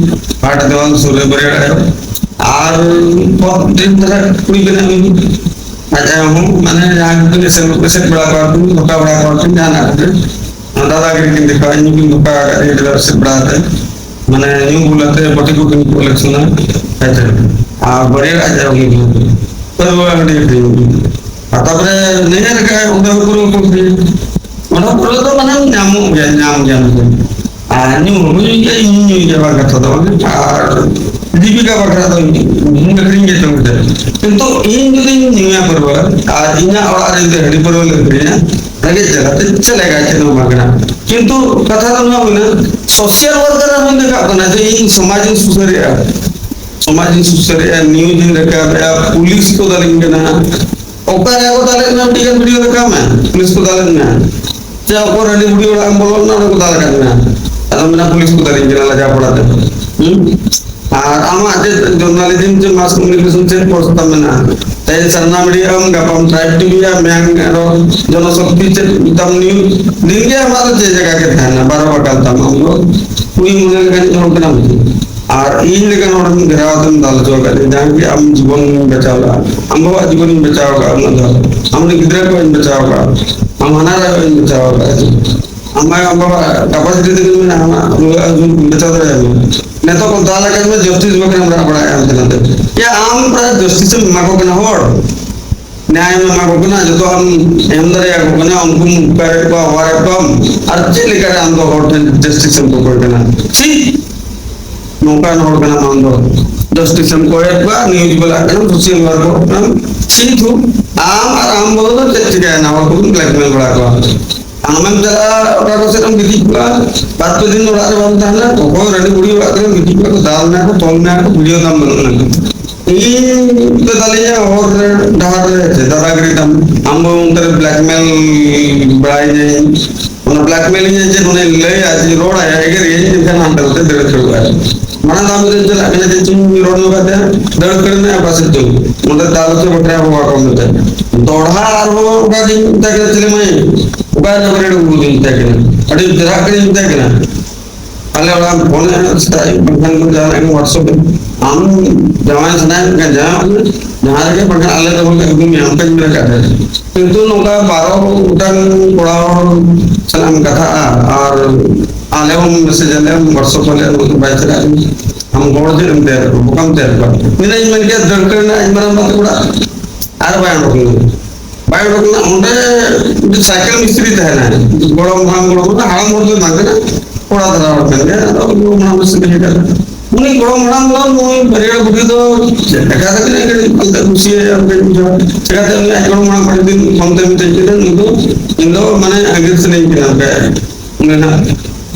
ᱦᱟᱴ ᱫᱮᱣᱟᱞ ᱥᱩᱨ ᱨᱮ ᱵᱟᱹᱨᱭᱟᱹᱲ ᱟᱭᱳ, ᱟᱨ ᱯᱚᱨ ᱫᱤᱱ ᱫᱷᱟᱨᱟ ᱠᱩᱲᱤ ᱠᱟᱱᱟ ᱩᱱᱤ, ᱟᱡ ᱟᱭᱳ ᱦᱚᱸ ᱢᱟᱱᱮ ᱡᱟᱦᱟᱸ ᱠᱚ ᱮᱥᱮᱫ ᱮᱥᱮᱫ ᱵᱟᱲᱟ ᱠᱚᱣᱟ ᱠᱚ, ᱫᱷᱚᱠᱟ ᱵᱟᱲᱟ ᱠᱚᱣᱟ ᱠᱚ, ᱡᱟᱦᱟᱱᱟᱜ ᱠᱚᱜᱮ ᱫᱟᱫᱟᱜᱤᱨᱤ ᱠᱤᱱ ᱫᱮᱠᱷᱟᱣᱟ, ᱤᱧ ᱠᱤᱱ ᱫᱷᱚᱠᱟ ᱟᱠᱟᱫ ᱤᱧ ᱮᱥᱮᱫ ᱵᱟᱲᱟ ᱠᱟᱛᱮ, ᱢᱟᱱᱮ ᱧᱩ ᱵᱩᱞ ᱟᱛᱮ ᱯᱟᱹᱴᱤ ᱠᱚ ᱠᱤᱱ ᱠᱚᱞᱮᱠᱥᱚᱱᱟ, ᱦᱮᱸ ᱥᱮ? ᱟᱨ ᱵᱟᱹᱨᱭᱟᱹᱲ ᱟᱡ ᱟᱭᱳ ᱜᱮ ᱯᱟᱹᱨᱣᱟᱹ ᱦᱟᱺᱰᱤ ᱟᱹᱠᱷᱨᱤᱧ᱾ ᱟᱨ ᱛᱟᱯᱚᱨᱮ ᱱᱤᱭᱟᱹ ᱞᱮᱠᱟ ᱚᱸᱰᱮ ᱦᱚᱸ ᱯᱩᱨᱟᱹ ᱠᱚ ᱟᱹᱠᱷᱨᱤᱧ᱾ ᱚᱸᱰᱮ ᱯᱩᱨᱟᱹ ᱫᱚ ᱢᱟᱱᱮ ᱧᱟᱢᱚᱜ ᱜᱮᱭᱟ, ᱧᱟᱢ ᱜᱮᱭᱟᱢ᱾ ᱟᱨ ᱧᱩ ᱦᱚᱸ ᱧᱩᱭ ᱜᱮᱭᱟ, ᱤᱧ ᱦᱚᱸᱧ ᱧᱩᱭ ᱜᱮᱭᱟ, ᱵᱟᱝ ᱠᱟᱛᱷᱟ ᱫᱚ ᱵᱟᱝ᱾ ᱟᱨ ᱡᱤᱵᱤᱠᱟ ᱵᱟᱠᱷᱨᱟ ᱫᱚ ᱤᱧ ᱦᱚᱸᱧ ᱟᱹᱠᱷᱨᱤᱧ ᱜᱮᱭᱟ ᱪᱚᱝ ᱛᱮ᱾ ᱠᱤᱱᱛᱩ ᱤᱧ ᱡᱩᱫᱤᱧ ᱧᱩᱭᱟ ᱯᱟᱹᱨᱣᱟᱹ, ᱟᱨ ᱤᱧᱟᱹᱜ ᱚᱲᱟᱜ ᱨᱮ ᱡᱩᱫᱤ ᱦᱟᱺᱰᱤ ᱯᱟᱹᱨᱣᱟᱹ ᱞᱮ ᱟᱹᱠᱷᱨᱤᱧᱟ, ᱨᱮᱸᱜᱮᱡ ᱡᱟᱞᱟ ᱛᱮ ᱪᱮᱫ ᱞᱮᱠᱟ ᱪᱮᱫ ᱦᱚᱸ ᱵᱟᱝ ᱠᱟᱱᱟ᱾ ᱠᱤᱱᱛᱩ ᱠᱟᱛᱷᱟ ᱫᱚ ᱱᱚᱣᱟ ᱠᱟᱱᱟ, ᱥᱳᱥᱟᱞ ᱣᱟᱨᱠᱟᱨ ᱦᱚᱸᱧ ᱫᱮᱠᱷᱟᱜ ᱠᱟᱱᱟ ᱡᱮ ᱤᱧ ᱥᱚᱢᱟᱡᱽ ᱤᱧ ᱥᱩᱥᱟᱹᱨᱮᱜᱼᱟ, ᱥᱚᱢᱟᱡᱽ ᱤᱧ ᱥᱩᱥᱟᱹᱨᱮᱜᱼᱟ, ᱱᱤᱭᱩᱡᱽ ᱤᱧ ᱨᱟᱠᱟᱵᱮᱜᱼᱟ, ᱯᱩᱞᱤᱥ ᱠᱚ ᱫᱟᱞᱤᱧ ᱠᱟᱱᱟ᱾ ᱚᱠᱟᱨᱮ ᱟᱵᱚ ᱫᱟᱞᱮᱫ ᱢᱮᱭᱟ? ᱢᱤᱫᱴᱤᱡ ᱜᱟᱱ ᱵᱷᱤᱰᱤᱭᱳ ᱨᱟᱠᱟᱵ ᱢᱮ, ᱯᱩᱞᱤᱥ ᱠᱚ ᱫᱟᱞᱮᱫ ᱢᱮᱭᱟ᱾ ᱪᱮ ᱚᱠᱚᱭ ᱦᱟᱺᱰᱤ ᱵᱩᱰᱷᱤ ᱚᱲᱟᱜ ᱮᱢ ᱵᱚᱞᱚ ᱞᱮᱱᱟ, ᱚᱸᱰᱮ ᱠᱚ ᱫᱟᱞ ᱟᱠᱟᱫ ᱢᱮᱭᱟ᱾ ᱟᱫᱚ ᱢᱮᱱᱟ ᱯᱩᱞᱤᱥ ᱠᱚ ᱫᱟᱞᱤᱧ ᱠᱟᱱᱟ ᱞᱟᱡᱟ ᱯᱟᱲᱟ ᱛᱮ᱾ ᱦᱩᱸ? ᱟᱨ ᱟᱢᱟᱜ ᱪᱮᱫ ᱡᱟᱨᱱᱟᱞᱤᱡᱤᱢ ᱪᱮ ᱢᱟᱥ ᱠᱚᱢᱩᱱᱤᱠᱮᱥᱚᱱ ᱪᱮᱫ ᱠᱳᱨᱥ ᱛᱟᱢ ᱢᱮᱱᱟᱜᱼᱟ? ᱛᱮᱦᱮᱧ ᱥᱟᱨᱱᱟ ᱢᱤᱰᱤᱭᱟᱢ, ᱜᱟᱯᱟᱢ ᱴᱨᱟᱭᱤᱵ ᱴᱤᱵᱷᱤᱭᱟ, ᱢᱮᱭᱟᱝ ᱟᱨᱚ ᱡᱚᱱᱚᱥᱚᱠᱛᱤ ᱪᱮᱫ ᱛᱟᱢ ᱱᱤᱭᱩᱡᱽ, ᱫᱤᱱ ᱜᱮ ᱟᱢᱟᱜ ᱫᱚ ᱪᱮᱫ ᱡᱟᱭᱜᱟ ᱜᱮ ᱛᱟᱦᱮᱱᱟ, ᱵᱟᱨᱚ ᱵᱟᱠᱟᱞ ᱛᱟᱢ᱾ ᱟᱢ ᱫᱚ ᱠᱩᱲᱤ ᱢᱚᱱᱮ ᱞᱮᱠᱟᱱ ᱦᱚᱲ ᱠᱟᱱᱟᱢ᱾ ᱟᱨ ᱤᱧ ᱞᱮᱠᱟᱱ ᱦᱚᱲ ᱜᱷᱮᱨᱟᱣ ᱛᱮᱢ ᱫᱟᱞ ᱦᱚᱪᱚ ᱟᱠᱟᱫ ᱞᱤᱧ, ᱡᱟᱦᱟᱸ ᱜᱮ ᱟᱢ ᱡᱤᱵᱚᱱ ᱵᱟᱪᱟᱣ ᱞᱮᱫᱼᱟ, ᱟᱢ ᱵᱟᱵᱟᱣᱟᱜ ᱡᱤᱵᱚᱱᱤᱧ ᱵᱟᱪᱟᱣ ᱟᱠᱟᱫᱼᱟ, ᱩᱱᱟᱹᱜ ᱫᱷᱟᱣ ᱟᱢ ᱨᱮᱱ ᱜᱤᱫᱽᱨᱟᱹ ᱠᱚᱣᱟᱜ ᱤᱧ ᱵᱟᱪᱟᱣ ᱟᱠᱟᱫᱼᱟ, ᱟᱢ ᱦᱟᱱᱟ ᱨᱮ ᱤᱧ ᱵᱟᱪᱟᱣ ᱟᱠᱟᱫᱼᱟ, ᱟᱢ ᱟᱭᱳ ᱟᱢ ᱵᱟᱵᱟᱣᱟᱜ ᱠᱟᱯᱟᱥᱤᱴᱤ ᱛᱮᱜᱮ ᱢᱮᱱᱟᱜᱼᱟ, ᱟᱢᱟᱜ ᱨᱩᱣᱟᱹ ᱦᱟᱹᱥᱩ ᱵᱟᱪᱟᱣ ᱫᱟᱲᱮᱭᱟᱜᱼᱟ᱾ ᱱᱤᱛᱚᱜ ᱠᱚ ᱫᱟᱞ ᱟᱠᱟᱫ ᱢᱮ, ᱡᱟᱥᱴᱤᱥ ᱵᱟᱠᱷᱨᱟᱢ ᱨᱟᱜ ᱵᱟᱲᱟᱭᱟ ᱦᱟᱱᱛᱮ ᱱᱟᱛᱮ᱾ ᱭᱟ, ᱟᱢ ᱯᱨᱟᱭ ᱡᱟᱥᱴᱤᱥ ᱮᱢ ᱮᱢᱟ ᱠᱚ ᱠᱟᱱᱟ ᱦᱚᱲ, ᱱᱮᱭᱟᱭ ᱮᱢ ᱮᱢᱟ ᱠᱚ ᱠᱟᱱᱟ, ᱡᱚᱛᱚ ᱟᱢ ᱮᱢ ᱫᱟᱲᱮᱭᱟᱠᱚ ᱠᱟᱱᱟ, ᱩᱱᱠᱩᱢ ᱩᱯᱠᱟᱨᱮᱫ ᱠᱚᱣᱟ, ᱚᱣᱟᱨᱮᱫ ᱠᱚᱣᱟᱢ, ᱟᱨ ᱪᱮᱫ ᱞᱮᱠᱟᱨᱮ ᱟᱢ ᱫᱚ ᱦᱚᱲ ᱴᱷᱮᱱ ᱡᱟᱥᱴᱤᱥ ᱮᱢ ᱠᱚᱠᱚᱭ ᱠᱟᱱᱟ? ᱪᱷᱤ! ᱱᱚᱝᱠᱟᱱ ᱦᱚᱲ ᱠᱟᱱᱟᱢ ᱟᱢ ᱫᱚ, ᱡᱟᱥᱴᱤᱥ ᱮᱢ ᱠᱚᱭᱮᱫ ᱠᱚᱣᱟ, ᱱᱤᱭᱩᱡᱽ ᱵᱟᱞᱟ ᱠᱟᱱᱟᱢ, ᱥᱳᱥᱟᱞ ᱣᱟᱨᱠ ᱠᱟᱱᱟᱢ, ᱪᱷᱤ ᱛᱷᱩ! ᱟᱢ ᱟᱨ ᱟᱢ ᱵᱟᱹᱦᱩ ᱫᱚ ᱪᱮᱫ ᱪᱤᱠᱟᱹᱭᱮᱱᱟ? ᱦᱚᱲ ᱠᱚᱵᱚᱱ ᱵᱞᱮᱠᱢᱮᱞ ᱵᱟᱲᱟ ᱠᱚᱣᱟ᱾ ᱟᱢᱮᱢ ᱪᱟᱞᱟᱜᱼᱟ ᱚᱠᱟ ᱠᱚ ᱥᱮᱫ ᱮᱢ ᱜᱤᱛᱤᱡ ᱠᱚᱜᱼᱟ, ᱵᱟᱨ ᱯᱮ ᱫᱤᱱ ᱚᱲᱟᱜ ᱨᱮ ᱵᱟᱢ ᱛᱟᱦᱮᱱᱟ, ᱚᱠᱚᱭ ᱨᱟᱹᱰᱤ ᱵᱩᱲᱦᱤ ᱚᱲᱟᱜ ᱨᱮᱢ ᱜᱤᱛᱤᱡ ᱠᱚᱜᱼᱟ, ᱠᱚ ᱫᱟᱞ ᱢᱮᱭᱟ ᱠᱚ, ᱛᱚᱞ ᱢᱮᱭᱟ ᱠᱚ, ᱵᱷᱤᱰᱤᱭᱳ ᱛᱟᱢ ᱵᱟᱹᱱᱩᱜ ᱟᱱᱟ᱾ ᱤᱧ ᱯᱮ ᱫᱟᱞᱤᱧᱟ ᱦᱚᱨ ᱨᱮ, ᱰᱟᱦᱟᱨ ᱨᱮ, ᱪᱮ ᱫᱟᱫᱟᱜᱤᱨᱤ ᱛᱟᱢ, ᱟᱢ ᱵᱟᱹᱦᱩ ᱚᱱᱛᱮ ᱨᱮ ᱵᱞᱮᱠᱢᱮᱞ ᱵᱟᱲᱟᱭᱤᱧᱟᱹᱧ, ᱚᱱᱟ ᱵᱞᱮᱠᱢᱮᱞ ᱤᱧᱟᱹ ᱡᱮ ᱱᱚᱰᱮ ᱞᱟᱹᱭᱟ ᱡᱮ ᱨᱚᱲᱟᱭᱟ, ᱮᱜᱮᱨᱤᱭᱟᱹᱧ, ᱮᱱᱠᱷᱟᱱ ᱦᱟᱱᱛᱮ ᱱᱟᱛᱮ ᱫᱟᱹᱲ ᱟᱹᱪᱩᱨᱚᱜᱼᱟᱭ᱾ ᱢᱟᱲᱟᱝ ᱫᱚ ᱟᱢ ᱫᱚ ᱪᱟᱞᱟᱜ ᱠᱟᱱᱟ ᱡᱮ ᱪᱮᱫ ᱤᱧ ᱨᱚᱲ ᱧᱚᱜ ᱠᱟᱫ ᱛᱟᱭᱟ, ᱫᱟᱹᱲ ᱠᱷᱟᱹᱲ ᱮᱱᱟᱭ ᱚᱠᱟ ᱥᱮᱫ ᱪᱚᱝ, ᱚᱸᱰᱮ ᱫᱟᱞ ᱦᱚᱪᱚ ᱵᱟᱠᱷᱨᱟ ᱦᱚᱦᱚ ᱟᱠᱚ ᱢᱮᱛᱟᱭ᱾ ᱫᱚᱦᱲᱟ ᱟᱨᱦᱚᱸ ᱚᱱᱠᱟ ᱜᱤᱧ ᱢᱮᱛᱟᱭ ᱠᱟᱱᱟ, ᱪᱮᱞᱮ ᱢᱟᱹᱭ, ᱚᱠᱟ ᱨᱮ ᱵᱟᱨᱭᱟ ᱩᱰᱩᱠ ᱤᱧ ᱢᱮᱛᱟᱭ ᱠᱟᱱᱟ, ᱟᱹᱰᱤ ᱪᱮᱦᱨᱟ ᱠᱟᱱᱟᱧ ᱢᱮᱛᱟᱭ ᱠᱟᱱᱟ᱾ ᱟᱞᱮ ᱚᱲᱟᱜ ᱮᱢ ᱯᱷᱳᱱ ᱮᱫᱼᱟ, ᱥᱮᱛᱟᱜ ᱟᱹᱭᱩᱵ ᱵᱟᱝᱠᱷᱟᱱ ᱫᱚ ᱡᱟᱦᱟᱱᱟᱜ ᱜᱮ WhatsApp ᱨᱮ, ᱟᱢ ᱡᱟᱶᱟᱭ ᱥᱟᱱᱟᱭᱮᱫ ᱢᱮᱠᱷᱟᱱ ᱡᱟᱶᱟᱭ ᱢᱮ, ᱡᱟᱦᱟᱸ ᱨᱮᱜᱮ, ᱵᱟᱝᱠᱷᱟᱱ ᱟᱞᱮ ᱫᱚ ᱵᱚᱞᱮ ᱟᱹᱜᱩ ᱢᱮᱭᱟ, ᱚᱱᱠᱟᱧ ᱢᱮᱱ ᱟᱠᱟᱫ ᱛᱟᱦᱮᱸᱫ᱾ ᱠᱤᱱᱛᱩ ᱱᱚᱝᱠᱟ ᱵᱟᱨᱚ ᱜᱚᱴᱟᱝ ᱠᱚᱲᱟ ᱦᱚᱲ ᱥᱟᱞᱟᱜ ᱮᱢ ᱠᱟᱛᱷᱟᱜᱼᱟ ᱟᱨ ᱟᱞᱮ ᱦᱚᱸ message ᱟᱞᱮ, WhatsApp ᱟᱞᱮ, ᱱᱩᱭ ᱫᱚ ᱵᱟᱭ ᱪᱟᱞᱟᱜ ᱠᱟᱱᱟ, ᱟᱢ ᱦᱚᱲ ᱪᱮᱫ ᱮᱢ ᱛᱮᱭᱟᱨ ᱠᱚᱣᱟ, ᱵᱚᱠᱟᱢ ᱛᱮᱭᱟᱨ ᱠᱚᱣᱟ᱾ ᱤᱱᱟᱹᱧ ᱢᱮᱱ ᱠᱮᱫ, ᱫᱟᱹᱲ ᱠᱟᱹᱲ ᱮᱱᱟ ᱤᱧ ᱢᱟᱨᱟᱝ ᱵᱟᱵᱟ ᱛᱟᱠᱚ ᱚᱲᱟᱜ, ᱟᱨ ᱵᱟᱭ ᱚᱰᱚᱠ ᱞᱮᱱᱟ᱾ ᱵᱟᱭ ᱚᱰᱚᱠ ᱞᱮᱱᱟ, ᱚᱸᱰᱮ ᱢᱤᱫᱴᱤᱡ ᱥᱟᱭᱠᱮᱞ ᱢᱤᱥᱛᱨᱤ ᱛᱟᱦᱮᱱᱟᱭ, ᱜᱚᱲᱚᱢ ᱦᱟᱲᱟᱢ, ᱜᱚᱲᱚᱢ ᱦᱟᱲᱟᱢ ᱦᱚᱲ ᱫᱚ ᱵᱟᱝ ᱠᱟᱱᱟ, ᱠᱚᱲᱟ ᱫᱷᱟᱨᱟ ᱦᱚᱲ ᱠᱟᱱ ᱜᱮᱭᱟ᱾ ᱟᱫᱚ ᱜᱚᱲᱚᱢ ᱦᱟᱲᱟᱢ ᱥᱮᱫ ᱦᱮᱡ ᱠᱟᱛᱮ ᱩᱱᱤ ᱜᱚᱲᱚᱢ ᱦᱟᱲᱟᱢ ᱫᱚ ᱱᱩᱭ ᱵᱟᱹᱨᱭᱟᱹᱲ ᱵᱩᱰᱷᱤ ᱫᱚ ᱪᱮᱫ ᱞᱮᱠᱟ ᱠᱟᱛᱮ ᱠᱟᱹᱴᱤᱡ ᱚᱱᱛᱮ ᱠᱩᱥᱤᱭᱟᱭᱟ ᱚᱱᱠᱟᱧ ᱵᱩᱡᱷᱟᱹᱣᱟ᱾ ᱪᱮᱠᱟᱛᱮ ᱩᱱᱤ ᱟᱡ ᱜᱚᱲᱚᱢ ᱦᱟᱲᱟᱢ ᱟᱹᱰᱤ ᱫᱤᱱ ᱯᱷᱳᱱ ᱛᱮ ᱢᱮᱛᱟᱹᱧ ᱠᱟᱱᱟ, ᱱᱩᱭ ᱫᱚ ᱤᱧ ᱫᱚ ᱢᱟᱱᱮ ᱟᱸᱜᱤᱨ ᱥᱟᱱᱟᱧ ᱠᱟᱱᱟ, ᱚᱱᱠᱟ ᱩᱱᱤ ᱦᱟᱸᱜ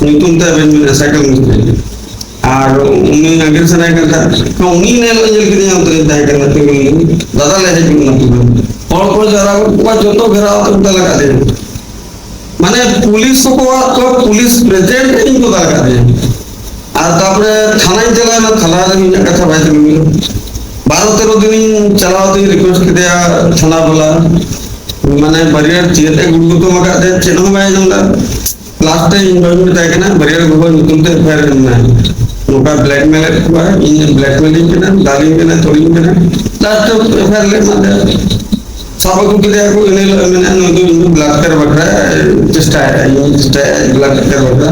ᱧᱩᱛᱩᱢ ᱛᱮ ᱟᱵᱮᱱ ᱢᱮᱱᱟ ᱥᱟᱭᱠᱮᱞ ᱢᱤᱥᱛᱨᱤ᱾ ᱟᱨ ᱩᱱᱤ ᱟᱸᱜᱤᱨ ᱥᱟᱱᱟᱭ ᱠᱟᱱ ᱛᱟᱦᱮᱸᱫ᱾ ᱩᱱᱤ ᱮᱱ ᱦᱤᱞᱳᱜ ᱧᱮᱞ ᱠᱮᱫᱮᱧᱟ, ᱚᱱᱛᱮ ᱨᱤᱧ ᱛᱟᱦᱮᱸ ᱠᱟᱱᱟ, ᱛᱤᱸᱜᱩ ᱞᱮᱱᱟᱹᱧ᱾ ᱫᱟᱫᱟ ᱞᱮ ᱦᱮᱡ ᱮᱱᱟ, ᱦᱚᱲ ᱠᱚ ᱡᱟᱣᱨᱟ ᱠᱚ ᱡᱚᱛᱚ ᱜᱷᱮᱨᱟᱣ ᱠᱟᱛᱮ ᱚᱱᱛᱮ ᱞᱟᱜᱟ ᱞᱮᱫᱮᱧᱟ᱾ ᱢᱟᱱᱮ ᱯᱩᱞᱤᱥ ᱠᱚ, ᱠᱚ ᱯᱩᱞᱤᱥ ᱯᱨᱮᱡᱮᱱᱴ ᱨᱮ ᱤᱧ ᱠᱚ ᱫᱟᱞ ᱟᱠᱟᱫᱤᱧᱟ᱾ ᱟᱨ ᱛᱟᱨᱯᱚᱨᱮ ᱛᱷᱟᱱᱟᱧ ᱪᱟᱞᱟᱣ ᱮᱱᱟ, ᱛᱷᱟᱱᱟ ᱨᱮ ᱤᱧᱟᱹᱜ ᱠᱟᱛᱷᱟ ᱵᱟᱭ ᱠᱟᱹᱢᱤ ᱞᱮᱫᱟ᱾ ᱵᱟᱨᱚ ᱛᱮᱨᱚ ᱫᱤᱱᱤᱧ ᱪᱟᱞᱟᱣ ᱛᱮᱧ ᱨᱤᱠᱩᱭᱮᱥᱴ ᱠᱮᱫᱮᱭᱟ ᱛᱷᱟᱱᱟ ᱵᱟᱞᱟ, ᱢᱟᱱᱮ ᱵᱟᱨᱭᱟ ᱪᱮᱫ ᱮ ᱜᱩᱲ ᱜᱩᱴᱩᱢ ᱟᱠᱟᱫ ᱛᱮ ᱪᱮᱫ ᱦᱚᱸ ᱵᱟᱭ ᱟᱸᱡᱚᱢ ᱮᱫᱟ᱾ ᱞᱟᱥᱴ ᱨᱮ ᱤᱧ ᱵᱟᱹᱧ ᱢᱮᱛᱟᱭ ᱠᱟᱱᱟ, ᱵᱟᱨᱭᱟ ᱜᱚᱜᱚ ᱧᱩᱛᱩᱢ ᱛᱮ ᱮᱯᱷ ᱟᱭ ᱟᱨ ᱮᱢ ᱢᱮ, ᱱᱚᱝᱠᱟ ᱵᱞᱮᱠᱢᱮᱞ ᱮᱫ ᱠᱚᱣᱟ, ᱤᱧ ᱵᱞᱮᱠᱢᱮᱞᱤᱧ ᱠᱟᱱᱟ, ᱫᱟᱞᱤᱧ ᱠᱟᱱᱟ, ᱛᱚᱞᱤᱧ ᱠᱟᱱᱟ᱾ ᱞᱟᱥᱴ ᱨᱮ ᱮᱯᱷ ᱟᱭ ᱟᱨ ᱞᱮ ᱮᱢᱟ ᱫᱮᱭᱟ᱾ ᱥᱟᱵ ᱟᱹᱜᱩ ᱠᱮᱫᱮᱭᱟ ᱠᱚ, ᱤᱱᱟᱹ ᱦᱤᱞᱳᱜ ᱢᱮᱱᱟ ᱱᱩᱭ ᱫᱚ ᱤᱧ ᱫᱚ ᱵᱞᱟᱛᱠᱟᱨ ᱵᱟᱠᱷᱨᱟ ᱪᱮᱥᱴᱟᱭᱮᱫᱼᱟ, ᱤᱧ ᱪᱮᱥᱴᱟᱭᱮᱫᱼᱟ ᱵᱞᱟᱛᱠᱟᱨ ᱵᱟᱠᱷᱨᱟ᱾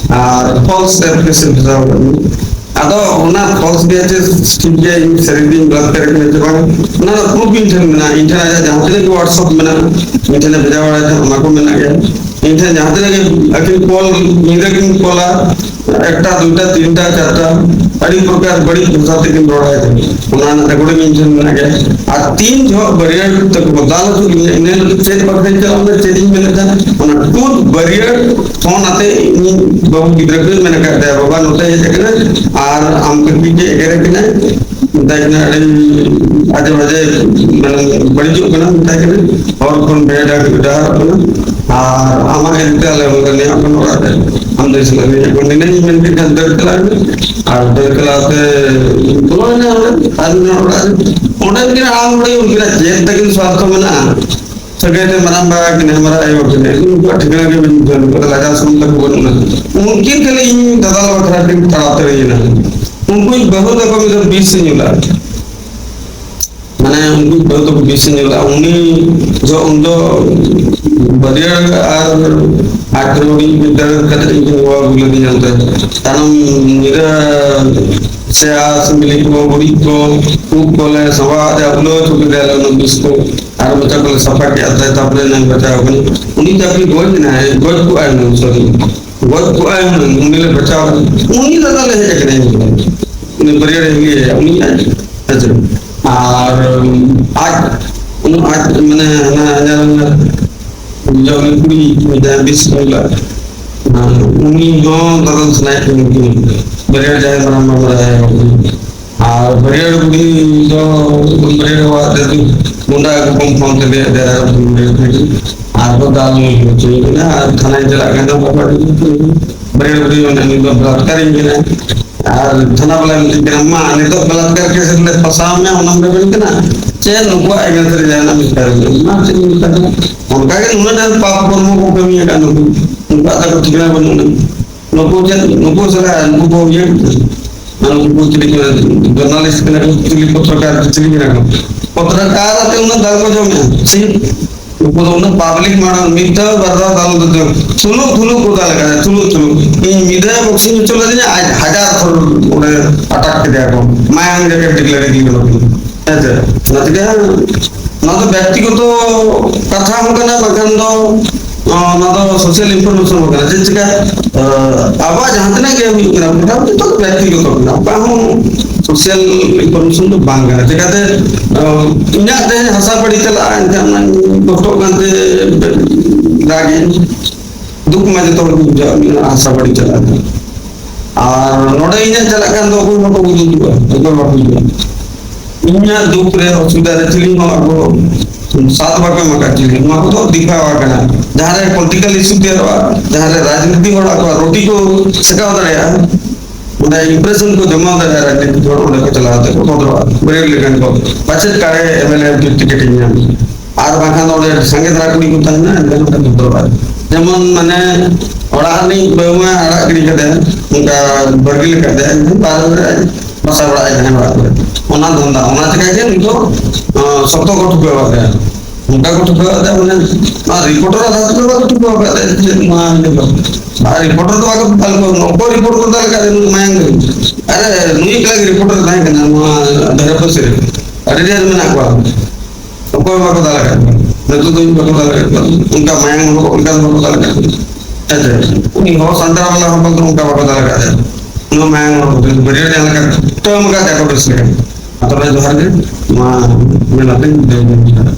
ᱟᱨ ᱯᱷᱚᱞᱥ ᱮᱯᱞᱤᱠᱮᱥᱚᱱ ᱵᱷᱮᱡᱟ ᱟᱠᱟᱫ ᱢᱮ᱾ ᱟᱫᱚ ᱚᱱᱟ ᱯᱷᱚᱞᱥ ᱜᱮ ᱪᱮ ᱴᱷᱤᱠ ᱜᱮᱭᱟ, ᱤᱧ ᱥᱟᱹᱨᱤ ᱜᱮᱧ ᱵᱞᱟᱛᱠᱟᱨ ᱠᱟᱱᱟ ᱪᱮ ᱵᱟᱝ, ᱚᱱᱟ ᱨᱮᱱᱟᱜ ᱯᱨᱩᱯ ᱤᱧ ᱴᱷᱮᱱ ᱢᱮᱱᱟᱜᱼᱟ᱾ ᱤᱧ ᱴᱷᱮᱱ ᱟᱡᱟᱜ ᱡᱟᱦᱟᱸ ᱛᱤᱱᱟᱹᱜ ᱜᱮ WhatsApp ᱢᱮᱱᱟᱜᱼᱟ, ᱤᱧ ᱴᱷᱮᱱᱮ ᱵᱷᱮᱡᱟ ᱵᱟᱲᱟᱭ ᱛᱟᱦᱮᱸᱫ, ᱚᱱᱟ ᱠᱚ ᱢᱮᱱᱟᱜ ᱜᱮᱭᱟ᱾ ᱤᱧ ᱴᱷᱮᱱ ᱡᱟᱦᱟᱸ ᱛᱤᱱᱟᱹᱜ ᱜᱮ ᱟᱹᱠᱤᱱ ᱠᱚᱞ, ᱧᱤᱫᱟᱹ ᱠᱤᱱ ᱠᱚᱞᱟ, ᱮᱠᱴᱟ, ᱫᱩᱭᱴᱟ, ᱛᱤᱱᱴᱟ, ᱪᱟᱨᱴᱟ, ᱟᱹᱰᱤ ᱯᱨᱚᱠᱟᱨ ᱵᱟᱹᱲᱤᱡ ᱵᱷᱟᱥᱟ ᱛᱮᱠᱤᱱ ᱨᱚᱲ ᱟᱭ ᱠᱟᱱᱟ᱾ ᱚᱱᱟ ᱨᱮᱱᱟᱜ ᱨᱮᱠᱚᱨᱰᱤᱝ ᱤᱧ ᱴᱷᱮᱱ ᱢᱮᱱᱟᱜ ᱜᱮᱭᱟ᱾ ᱟᱨ ᱛᱤᱱ ᱡᱚᱦᱚᱜ ᱵᱟᱹᱨᱭᱟᱹᱲ ᱛᱟᱠᱚ ᱠᱚ ᱫᱟᱞ ᱦᱚᱪᱚ ᱠᱤᱧᱟ, ᱤᱱᱟᱹ ᱦᱤᱞᱳᱜ ᱪᱮᱫ ᱵᱟᱠᱷᱨᱟᱧ ᱪᱟᱞᱟᱣ ᱞᱮᱱᱟ, ᱪᱮᱫ ᱤᱧ ᱢᱮᱱᱮᱫ ᱛᱟᱦᱮᱸᱫ, ᱚᱱᱟ ᱴᱩᱨ ᱵᱟᱹᱨᱭᱟᱹᱲ ᱯᱷᱳᱱ ᱟᱛᱮ ᱤᱧ ᱵᱟᱹᱵᱩ ᱜᱤᱫᱽᱨᱟᱹ ᱠᱚᱧ ᱢᱮᱱ ᱟᱠᱟᱫ ᱛᱟᱭᱟ, "ᱵᱟᱵᱟ ᱱᱚᱛᱮ ᱦᱮᱡ ᱟᱠᱟᱱᱟ ᱟᱨ ᱟᱢ ᱠᱟᱹᱴᱤᱡ ᱜᱮ ᱮᱜᱮᱨᱮ ᱠᱟᱱᱟᱭ, ᱢᱮᱛᱟᱭ ᱠᱟᱱᱟ, "ᱟᱹᱰᱤ ᱟᱡᱮ ᱵᱟᱡᱮ, ᱢᱟᱱᱮ, ᱵᱟᱹᱲᱤᱡᱚᱜ ᱠᱟᱱᱟ", ᱢᱮᱛᱟᱭ ᱠᱟᱱᱟ, "ᱦᱚᱲ ᱠᱷᱚᱱ ᱵᱮ-, ᱰᱟᱦᱟᱨᱚᱜ ᱠᱟᱱᱟ, ᱟᱨ ᱟᱢᱟᱜ ᱜᱮ ᱱᱤᱛᱚᱜ ᱟᱞᱮ ᱦᱚᱸ ᱱᱤᱭᱟᱹ ᱠᱷᱚᱱ ᱚᱲᱟᱜ ᱨᱮ ᱟᱢ ᱫᱚ ᱤᱥᱤᱱ ᱠᱟᱛᱮ ᱤᱧᱟᱹᱜ ᱠᱚᱱ ᱱᱤᱱᱟᱹᱧ ᱢᱮᱱ ᱠᱮᱫ ᱠᱷᱟᱱ ᱫᱟᱹᱲ ᱪᱟᱞᱟᱜ ᱢᱮ", ᱟᱨ ᱫᱟᱹᱲ ᱪᱟᱞᱟᱣ ᱛᱮ ᱵᱚᱞᱚᱭᱮᱱᱟ ᱚᱲᱟᱜ, ᱟᱨ ᱚᱱᱟ ᱚᱲᱟᱜ ᱨᱮ ᱚᱸᱰᱮ ᱩᱱᱠᱤᱱᱟᱜ ᱟᱢ ᱵᱟᱹᱲᱤᱡ ᱩᱱᱠᱤᱱᱟᱜ ᱪᱮᱫ ᱛᱟᱹᱠᱤᱱ ᱥᱣᱟᱨᱛᱷᱚ ᱢᱮᱱᱟᱜᱼᱟ? ᱥᱟᱹᱜᱟᱹᱭ ᱛᱮ ᱢᱟᱨᱟᱝ ᱵᱟ ᱠᱤᱱ, ᱢᱟᱨᱟᱝ ᱟᱭᱳ ᱠᱤᱱ, ᱩᱱᱠᱩᱣᱟᱜ ᱴᱷᱤᱠᱟᱹᱱᱟ ᱜᱮ ᱵᱟᱹᱧ ᱵᱩᱡᱷᱟᱹᱣ ᱠᱟᱫᱟ, ᱞᱟᱡᱟᱣ ᱥᱚᱨᱚᱢ ᱛᱟᱠᱚ ᱵᱟᱹᱱᱩᱜᱼᱟ᱾ ᱩᱱᱠᱤᱱ ᱠᱷᱟᱹᱞᱤ ᱤᱧ ᱫᱟᱫᱟᱞ ᱵᱟᱠᱷᱨᱟ ᱠᱤᱱ ᱛᱟᱲᱟᱛᱟᱹᱲᱤ ᱮᱱᱟ᱾ ᱩᱱᱠᱩ ᱵᱟᱹᱦᱩ ᱛᱟᱠᱚ ᱢᱤᱫ ᱫᱷᱟᱣ ᱵᱤᱥ ᱮ ᱧᱩ ᱞᱟᱜᱼᱟ᱾ ᱢᱟᱱᱮ ᱩᱱᱠᱩ ᱵᱟᱹᱦᱩ ᱛᱟᱠᱚ ᱵᱤᱥ ᱮ ᱧᱩ ᱞᱟᱜᱼᱟ᱾ ᱩᱱᱤ ᱫᱚ, ᱩᱱ ᱫᱚ ᱵᱟᱹᱨᱭᱟᱹᱲ ᱟᱨ ᱟᱡ ᱠᱷᱚᱱ ᱦᱩᱰᱤᱧ ᱵᱤᱫᱽᱫᱟᱹᱜᱟᱲ ᱠᱟᱛᱮ ᱤᱧ ᱠᱤᱱ ᱦᱚᱦᱚ ᱟᱹᱜᱩ ᱞᱮᱫᱤᱧᱟ ᱚᱱᱛᱮ᱾ ᱛᱟᱭᱱᱚᱢ ᱧᱤᱫᱟᱹ ᱥᱮ ᱟᱨ ᱥᱤᱢᱵᱤᱞᱤ ᱠᱚ, ᱜᱩᱨᱤᱡ ᱠᱚ, ᱩᱵ ᱠᱚᱞᱮ ᱥᱟᱸᱵᱟᱣ ᱟᱫᱮᱭᱟ, ᱩᱞᱟᱹ ᱦᱚᱪᱚ ᱠᱮᱫᱮᱭᱟᱞᱮ ᱚᱱᱟ ᱵᱤᱥ ᱠᱚ᱾ ᱟᱨ ᱢᱚᱪᱟ ᱠᱚᱞᱮ ᱥᱟᱯᱷᱟ ᱠᱮᱫ ᱛᱟᱭ, ᱛᱟᱨᱯᱚᱨᱮ ᱱᱟᱭ ᱵᱟᱪᱟᱣ ᱠᱟᱱᱟ᱾ ᱩᱱᱤ ᱪᱟᱹᱠᱨᱤ ᱜᱚᱡ ᱮᱱᱟᱭ, ᱜᱚᱡ ᱠᱚᱜᱼᱟᱭ ᱦᱩᱱᱟᱹᱝ, ᱥᱚᱨᱤ, ᱜᱚᱡ ᱠᱚᱜᱼᱟᱭ ᱦᱩᱱᱟᱹᱝ, ᱩᱱᱤ ᱞᱮ ᱵᱟᱪᱟᱣ ᱠᱟᱱᱟ᱾ ᱩᱱᱤ ᱫᱟᱫᱟ ᱞᱮ ᱦᱮᱡ ᱟᱠᱟᱱᱟ, ᱩᱱᱤ ᱵᱟᱹᱨᱭᱟᱹᱲ ᱨᱮ ᱦᱩᱭ ᱟᱭᱟ, ᱩᱱᱤ ᱟᱡ, ᱦᱮᱸ ᱥᱮ᱾ ᱟᱨ ᱟᱡ, ᱩᱱᱤ ᱟᱡ, ᱢᱟᱱᱮ, ᱦᱟᱱᱟ ᱧᱮᱞ ᱢᱮ, ᱡᱚᱢ ᱠᱩᱲᱤ ᱢᱤᱫᱴᱟᱝ ᱵᱤᱥ ᱵᱚᱸᱜᱟ, ᱩᱱᱤ ᱦᱚᱸ ᱫᱟᱫᱟ ᱥᱟᱱᱟᱭᱮᱫ ᱠᱟᱱᱟ, ᱩᱱᱠᱤᱱ ᱵᱟᱹᱨᱭᱟᱹᱲ ᱡᱟᱦᱮᱨ ᱢᱟᱨᱟᱝ ᱵᱟᱵᱟ ᱨᱮ᱾ ᱟᱨ ᱵᱟᱹᱨᱭᱟᱹᱲ ᱵᱩᱰᱷᱤ ᱫᱚ ᱵᱟᱹᱨᱭᱟᱹᱲ ᱵᱟᱵᱟ ᱛᱮ ᱜᱩᱱᱰᱟ ᱠᱚ ᱠᱚᱢ ᱯᱷᱳᱱ ᱛᱮ ᱞᱟᱹᱭ ᱟᱫᱮᱭᱟ, ᱟᱨ ᱠᱚ ᱫᱟᱞ ᱦᱚᱪᱚᱭᱮ ᱠᱟᱱᱟ᱾ ᱟᱨ ᱛᱷᱟᱱᱟᱧ ᱪᱟᱞᱟᱜ ᱠᱟᱱᱟ, ᱵᱟᱵᱟ ᱵᱟᱹᱨᱭᱟᱹᱲ ᱵᱩᱰᱷᱤ ᱢᱮᱱᱟ, "ᱱᱩᱭ ᱫᱚ ᱵᱞᱟᱛᱠᱟᱨᱤᱧ ᱠᱟᱱᱟ᱾" ᱟᱨ ᱛᱷᱟᱱᱟ ᱵᱟᱞᱟᱭ ᱢᱮᱛᱟᱹᱧ ᱠᱟᱱᱟ, "ᱢᱟ, ᱱᱤᱛᱚᱜ ᱵᱞᱟᱛᱠᱟᱨ ᱠᱮᱥ ᱨᱮᱞᱮ ᱯᱷᱟᱸᱥᱟᱣ ᱢᱮᱭᱟ, ᱚᱱᱟᱢ ᱨᱮᱵᱮᱱ ᱠᱟᱱᱟ? ᱪᱮᱫ ᱱᱩᱠᱩᱣᱟᱜ ᱮᱜᱮᱱᱥᱴ ᱨᱮ ᱡᱟᱦᱟᱱᱟᱜ ᱢᱤᱫᱴᱟᱝ ᱢᱮᱱᱟᱜᱼᱟ?" ᱚᱱᱟ ᱪᱮᱫ ᱤᱧ ᱢᱮᱛᱟ ᱠᱚᱣᱟ? ᱚᱱᱠᱟ ᱜᱮ ᱱᱩᱱᱟᱹᱜ ᱰᱷᱮᱨ ᱯᱟᱯ ᱠᱚᱨᱢᱚ ᱠᱚ ᱠᱟᱹᱢᱤ ᱟᱠᱟᱫ ᱱᱩᱠᱩ, ᱱᱩᱠᱩᱣᱟᱜ ᱛᱟᱠᱚ ᱴᱷᱤᱠᱟᱹᱱᱟ ᱵᱟᱹᱱᱩᱜ ᱟᱹᱱᱤᱡ᱾ ᱱᱩᱠᱩ ᱪᱮᱫ, ᱱᱩᱠᱩ ᱥᱟᱞᱟᱜ ᱱᱩᱠᱩ ᱠᱚ ᱤᱭᱟᱹ, ᱱᱩᱠᱩ ᱠᱚ ᱪᱤᱞᱤ ᱠᱚ, ᱡᱟᱨᱱᱟᱞᱤᱥᱴ ᱠᱟᱱᱟ ᱠᱚ, ᱪᱤᱞᱤ ᱯᱚᱛᱨᱚᱠᱟᱨ, ᱪᱤᱞᱤ ᱠᱟᱱᱟ ᱠᱚ? ᱯᱚᱛᱨᱚᱠᱟᱨ ᱟᱛᱮ ᱩᱱᱟᱹᱜ ᱫᱟᱞ ᱠᱚ ᱡᱚᱢᱮᱜᱼᱟ᱾ ᱪᱮᱫ? ᱩᱱᱠᱩ ᱫᱚ ᱩᱱᱟᱹᱜ ᱯᱟᱵᱽᱞᱤᱠ ᱢᱟᱲᱟᱝ ᱢᱤᱫ ᱫᱷᱟᱣ ᱵᱟᱨ ᱫᱷᱟᱣ ᱫᱟᱞ ᱫᱚ ᱛᱷᱩᱞᱩᱜ ᱛᱷᱩᱞᱩᱜ ᱠᱚ ᱫᱟᱞ ᱠᱟᱫᱟ, ᱛᱷᱩᱞᱩᱜ ᱛᱷᱩᱞᱩᱜ᱾ ᱤᱧ ᱢᱤᱫ ᱫᱷᱟᱣ ᱵᱚᱠᱥᱤᱝ ᱦᱚᱪᱚ ᱞᱮᱫᱤᱧᱟ, ᱟᱡ ᱦᱟᱡᱟᱨ ᱛᱷᱚᱨ ᱚᱸᱰᱮ ᱟᱴᱟᱠ ᱠᱮᱫᱮᱭᱟ ᱠᱚ, ᱢᱟᱭᱟᱝ ᱡᱟᱠᱮᱴ ᱰᱤᱠᱞᱮᱭᱟᱨ ᱠᱮᱫᱟ ᱠᱚ᱾ ᱦᱮᱸ ᱥᱮ? ᱚᱱᱟ ᱛᱮᱜᱮ ᱱᱚᱣᱟ ᱫᱚ ᱵᱮᱠᱛᱤᱜᱚᱛᱚ ᱠᱟᱛᱷᱟ ᱦᱚᱸ ᱠᱟᱱᱟ, ᱵᱟᱠᱷᱟᱱ ᱫᱚ, ᱚ, ᱱᱚᱣᱟ ᱫᱚ ᱥᱳᱥᱟᱞ ᱤᱱᱯᱷᱚᱨᱢᱮᱥᱚᱱ ᱦᱚᱸ ᱠᱟᱱᱟ᱾ ᱪᱮᱫ ᱪᱤᱠᱟ, ᱟ, ᱟᱵᱚᱣᱟᱜ ᱡᱟᱦᱟᱸ ᱛᱤᱱᱟᱹᱜ ᱜᱮ ᱦᱩᱭᱩᱜ ᱠᱟᱱᱟ, ᱢᱚᱴᱟᱢᱩᱴᱤ ᱡᱚᱛᱚ ᱵᱮᱠᱛᱤᱜᱚᱛᱚ ᱠᱟᱱᱟ, ᱚᱠᱟ ᱦᱚᱸ ᱥᱳᱥᱟᱞ ᱤᱱᱯᱷᱚᱨᱢᱮᱥᱚᱱ ᱫᱚ ᱵᱟᱝ ᱠᱟᱱᱟ᱾ ᱪᱤᱠᱟᱛᱮ, ᱟ, ᱤᱧᱟᱹᱜ ᱛᱮᱦᱮᱧ ᱦᱟᱥᱟ ᱵᱟᱹᱲᱤ ᱪᱟᱞᱟᱜᱼᱟ, ᱮᱱᱠᱷᱟᱱ ᱚᱱᱟᱧ ᱠᱚᱥᱴᱚᱜ ᱠᱟᱱᱛᱮ ᱨᱟᱜ ᱤᱧ, ᱫᱩᱠ ᱢᱟ ᱡᱚᱛᱚ ᱦᱚᱲ ᱠᱚ ᱵᱩᱡᱷᱟᱹᱣᱟ, ᱢᱮᱱᱟᱜᱼᱟ, ᱦᱟᱥᱟ ᱵᱟᱹᱲᱤ ᱪᱟᱞᱟᱜ ᱠᱟᱱᱟ᱾ ᱟᱨ ᱱᱚᱰᱮ ᱤᱧᱟᱹᱜ ᱪᱟᱞᱟᱜ ᱠᱷᱟᱱ ᱫᱚ ᱚᱠᱚᱭ ᱵᱟᱠᱚ ᱵᱩᱡᱷᱟᱹᱣᱟ, ᱚᱠᱚᱭ ᱵᱟᱠᱚ ᱵᱩᱡᱷᱟᱹᱣᱟ᱾ ᱤᱧᱟᱹᱜ ᱫᱩᱠ ᱨᱮ, ᱚᱥᱩᱵᱤᱫᱷᱟ ᱨᱮ ᱪᱤᱞᱤ ᱦᱚᱸ ᱟᱵᱚ ᱥᱟᱛ ᱵᱟᱠᱚ ᱮᱢ ᱟᱠᱟᱫ ᱪᱤᱞᱤ᱾ ᱱᱚᱣᱟ ᱠᱚᱫᱚ ᱫᱤᱠᱷᱟᱣᱟ ᱠᱟᱱᱟ᱾ ᱡᱟᱦᱟᱸ ᱨᱮ ᱯᱚᱞᱤᱴᱤᱠᱟᱞ ᱤᱥᱩ ᱛᱮᱭᱟᱨᱚᱜᱼᱟ, ᱡᱟᱦᱟᱸ ᱨᱮ ᱨᱟᱡᱽᱱᱤᱛᱤ ᱦᱚᱲ ᱟᱠᱚᱣᱟᱜ ᱨᱩᱴᱤ ᱠᱚ ᱥᱮᱠᱟᱣ ᱫᱟᱲᱮᱭᱟᱜᱼᱟ, ᱚᱸᱰᱮ ᱤᱢᱯᱨᱮᱥᱚᱱ ᱠᱚ ᱡᱚᱢᱟ ᱫᱟᱲᱮᱭᱟᱜᱼᱟ, ᱨᱟᱡᱽᱱᱤᱛᱤ ᱦᱚᱲ ᱚᱸᱰᱮ ᱠᱚ ᱪᱟᱞᱟᱣ ᱠᱟᱛᱮ ᱠᱚ ᱵᱚᱫᱚᱞᱚᱜᱼᱟ᱾ ᱵᱟᱹᱨᱭᱟᱹᱲ ᱞᱮᱠᱟᱱ ᱠᱚ ᱯᱟᱪᱮᱫ ᱠᱟᱲᱮ ᱮᱢ ᱮᱞ ᱮ ᱴᱤᱠᱤᱴ ᱤᱧ ᱧᱟᱢ, ᱟᱨ ᱵᱟᱝᱠᱷᱟᱱ ᱚᱸᱰᱮ ᱥᱟᱸᱜᱮ ᱫᱷᱟᱨᱟ ᱠᱩᱲᱤ ᱠᱚ ᱛᱟᱦᱮᱱᱟ, ᱮᱱᱠᱷᱟᱱ ᱚᱸᱰᱮ ᱵᱚᱫᱚᱞᱚᱜᱼᱟ᱾ ᱡᱮᱢᱚᱱ ᱢᱟᱱᱮ ᱚᱲᱟᱜ ᱨᱤᱱᱤᱡ ᱵᱟᱹᱦᱩ ᱢᱟ ᱟᱲᱟᱜ ᱜᱤᱰᱤ ᱠᱟᱫᱮᱭᱟ, ᱚᱱᱠᱟ ᱵᱟᱹᱜᱤ ᱞᱮᱠᱟᱛᱮ ᱵᱟᱨ ᱵᱟᱥᱟ ᱵᱟᱲᱟᱭ ᱛᱟᱦᱮᱸ ᱚᱲᱟᱜ ᱠᱚᱨᱮ᱾ ᱚᱱᱟ ᱫᱷᱟᱱᱫᱟ, ᱚᱱᱟ ᱪᱤᱠᱟᱹ ᱜᱮ ᱱᱤᱛᱚᱜ, ᱟᱸ, ᱥᱚᱠᱛᱚ ᱠᱚ ᱴᱷᱩᱠᱟᱹᱣ ᱟᱠᱟᱫᱟ᱾ ᱚᱱᱠᱟ ᱠᱚ ᱴᱷᱩᱠᱟᱹᱣ ᱟᱠᱟᱫᱟ, ᱢᱟᱱᱮ, ᱟᱨ ᱨᱤᱯᱳᱨᱴᱟᱨ ᱟᱫᱷᱟᱨ ᱛᱮ ᱵᱟᱠᱚ ᱴᱷᱩᱠᱟᱹᱣ ᱟᱠᱟᱫᱟ, ᱪᱮᱫ ᱱᱚᱣᱟ ᱤᱭᱟᱹ ᱫᱚ? ᱟᱨ ᱨᱤᱯᱳᱨᱴᱟᱨ ᱫᱚ ᱵᱟᱠᱚ ᱫᱟᱞ ᱠᱚ, ᱚᱠᱚᱭ ᱨᱤᱯᱳᱨᱴ ᱠᱚ ᱫᱟᱞ ᱟᱠᱟᱫ ᱱᱩᱭ ᱢᱟᱭᱟᱝ ᱫᱚ? ᱟᱨᱮ, ᱱᱩᱭ ᱮᱠᱞᱟ ᱜᱮ ᱨᱤᱯᱳᱨᱴᱟᱨ ᱛᱟᱦᱮᱸ ᱠᱟᱱᱟ ᱱᱚᱣᱟ ᱫᱷᱟᱨᱮ ᱯᱟᱥᱮ ᱨᱮ᱾ ᱟᱹᱰᱤ ᱰᱷᱮᱨ ᱢᱮᱱᱟᱜ ᱠᱚᱣᱟ᱾ ᱚᱠᱚᱭ ᱵᱟᱠᱚ ᱫᱟᱞ ᱟᱠᱟᱫ ᱠᱚᱣᱟ? ᱱᱤᱛᱚᱜ ᱫᱚ ᱵᱟᱠᱚ ᱫᱟᱞ ᱟᱠᱟᱫ ᱠᱚᱣᱟ᱾ ᱚᱱᱠᱟ ᱢᱟᱭᱟᱝ ᱦᱚᱲ ᱚᱱᱠᱟ ᱫᱚ ᱵᱟᱠᱚ ᱫᱟᱞ ᱟᱠᱟᱫ ᱠᱚᱣᱟ᱾ ᱦᱮᱸ ᱥᱮ? ᱩᱱᱤ ᱦᱚᱲ ᱥᱟᱱᱛᱟᱲ ᱵᱟᱞᱟ ᱦᱚᱯᱚᱱ ᱫᱚ ᱚᱱᱠᱟ ᱵᱟᱠᱚ ᱫᱟᱞ ᱟᱠᱟᱫ ᱠᱚᱣᱟ᱾ ᱩᱱᱟᱹᱜ ᱢᱟᱭᱟᱝ ᱦᱚᱲ ᱠᱚ ᱵᱟᱹᱨᱭᱟᱹ ᱡᱟᱦᱟᱸ ᱞᱮᱠᱟ ᱠᱩᱴᱟᱹᱢ ᱟᱠᱟᱫ ᱠᱚᱣᱟ ᱵᱮᱥ ᱞᱮᱠᱟ᱾ ᱛᱚᱵᱮ ᱡᱚᱦᱟᱨ ᱜᱮ, ᱱᱚᱣᱟ ᱢᱮᱱ ᱟᱛᱮᱧ ᱢᱩᱪᱟᱹᱫ ᱮᱫᱟ᱾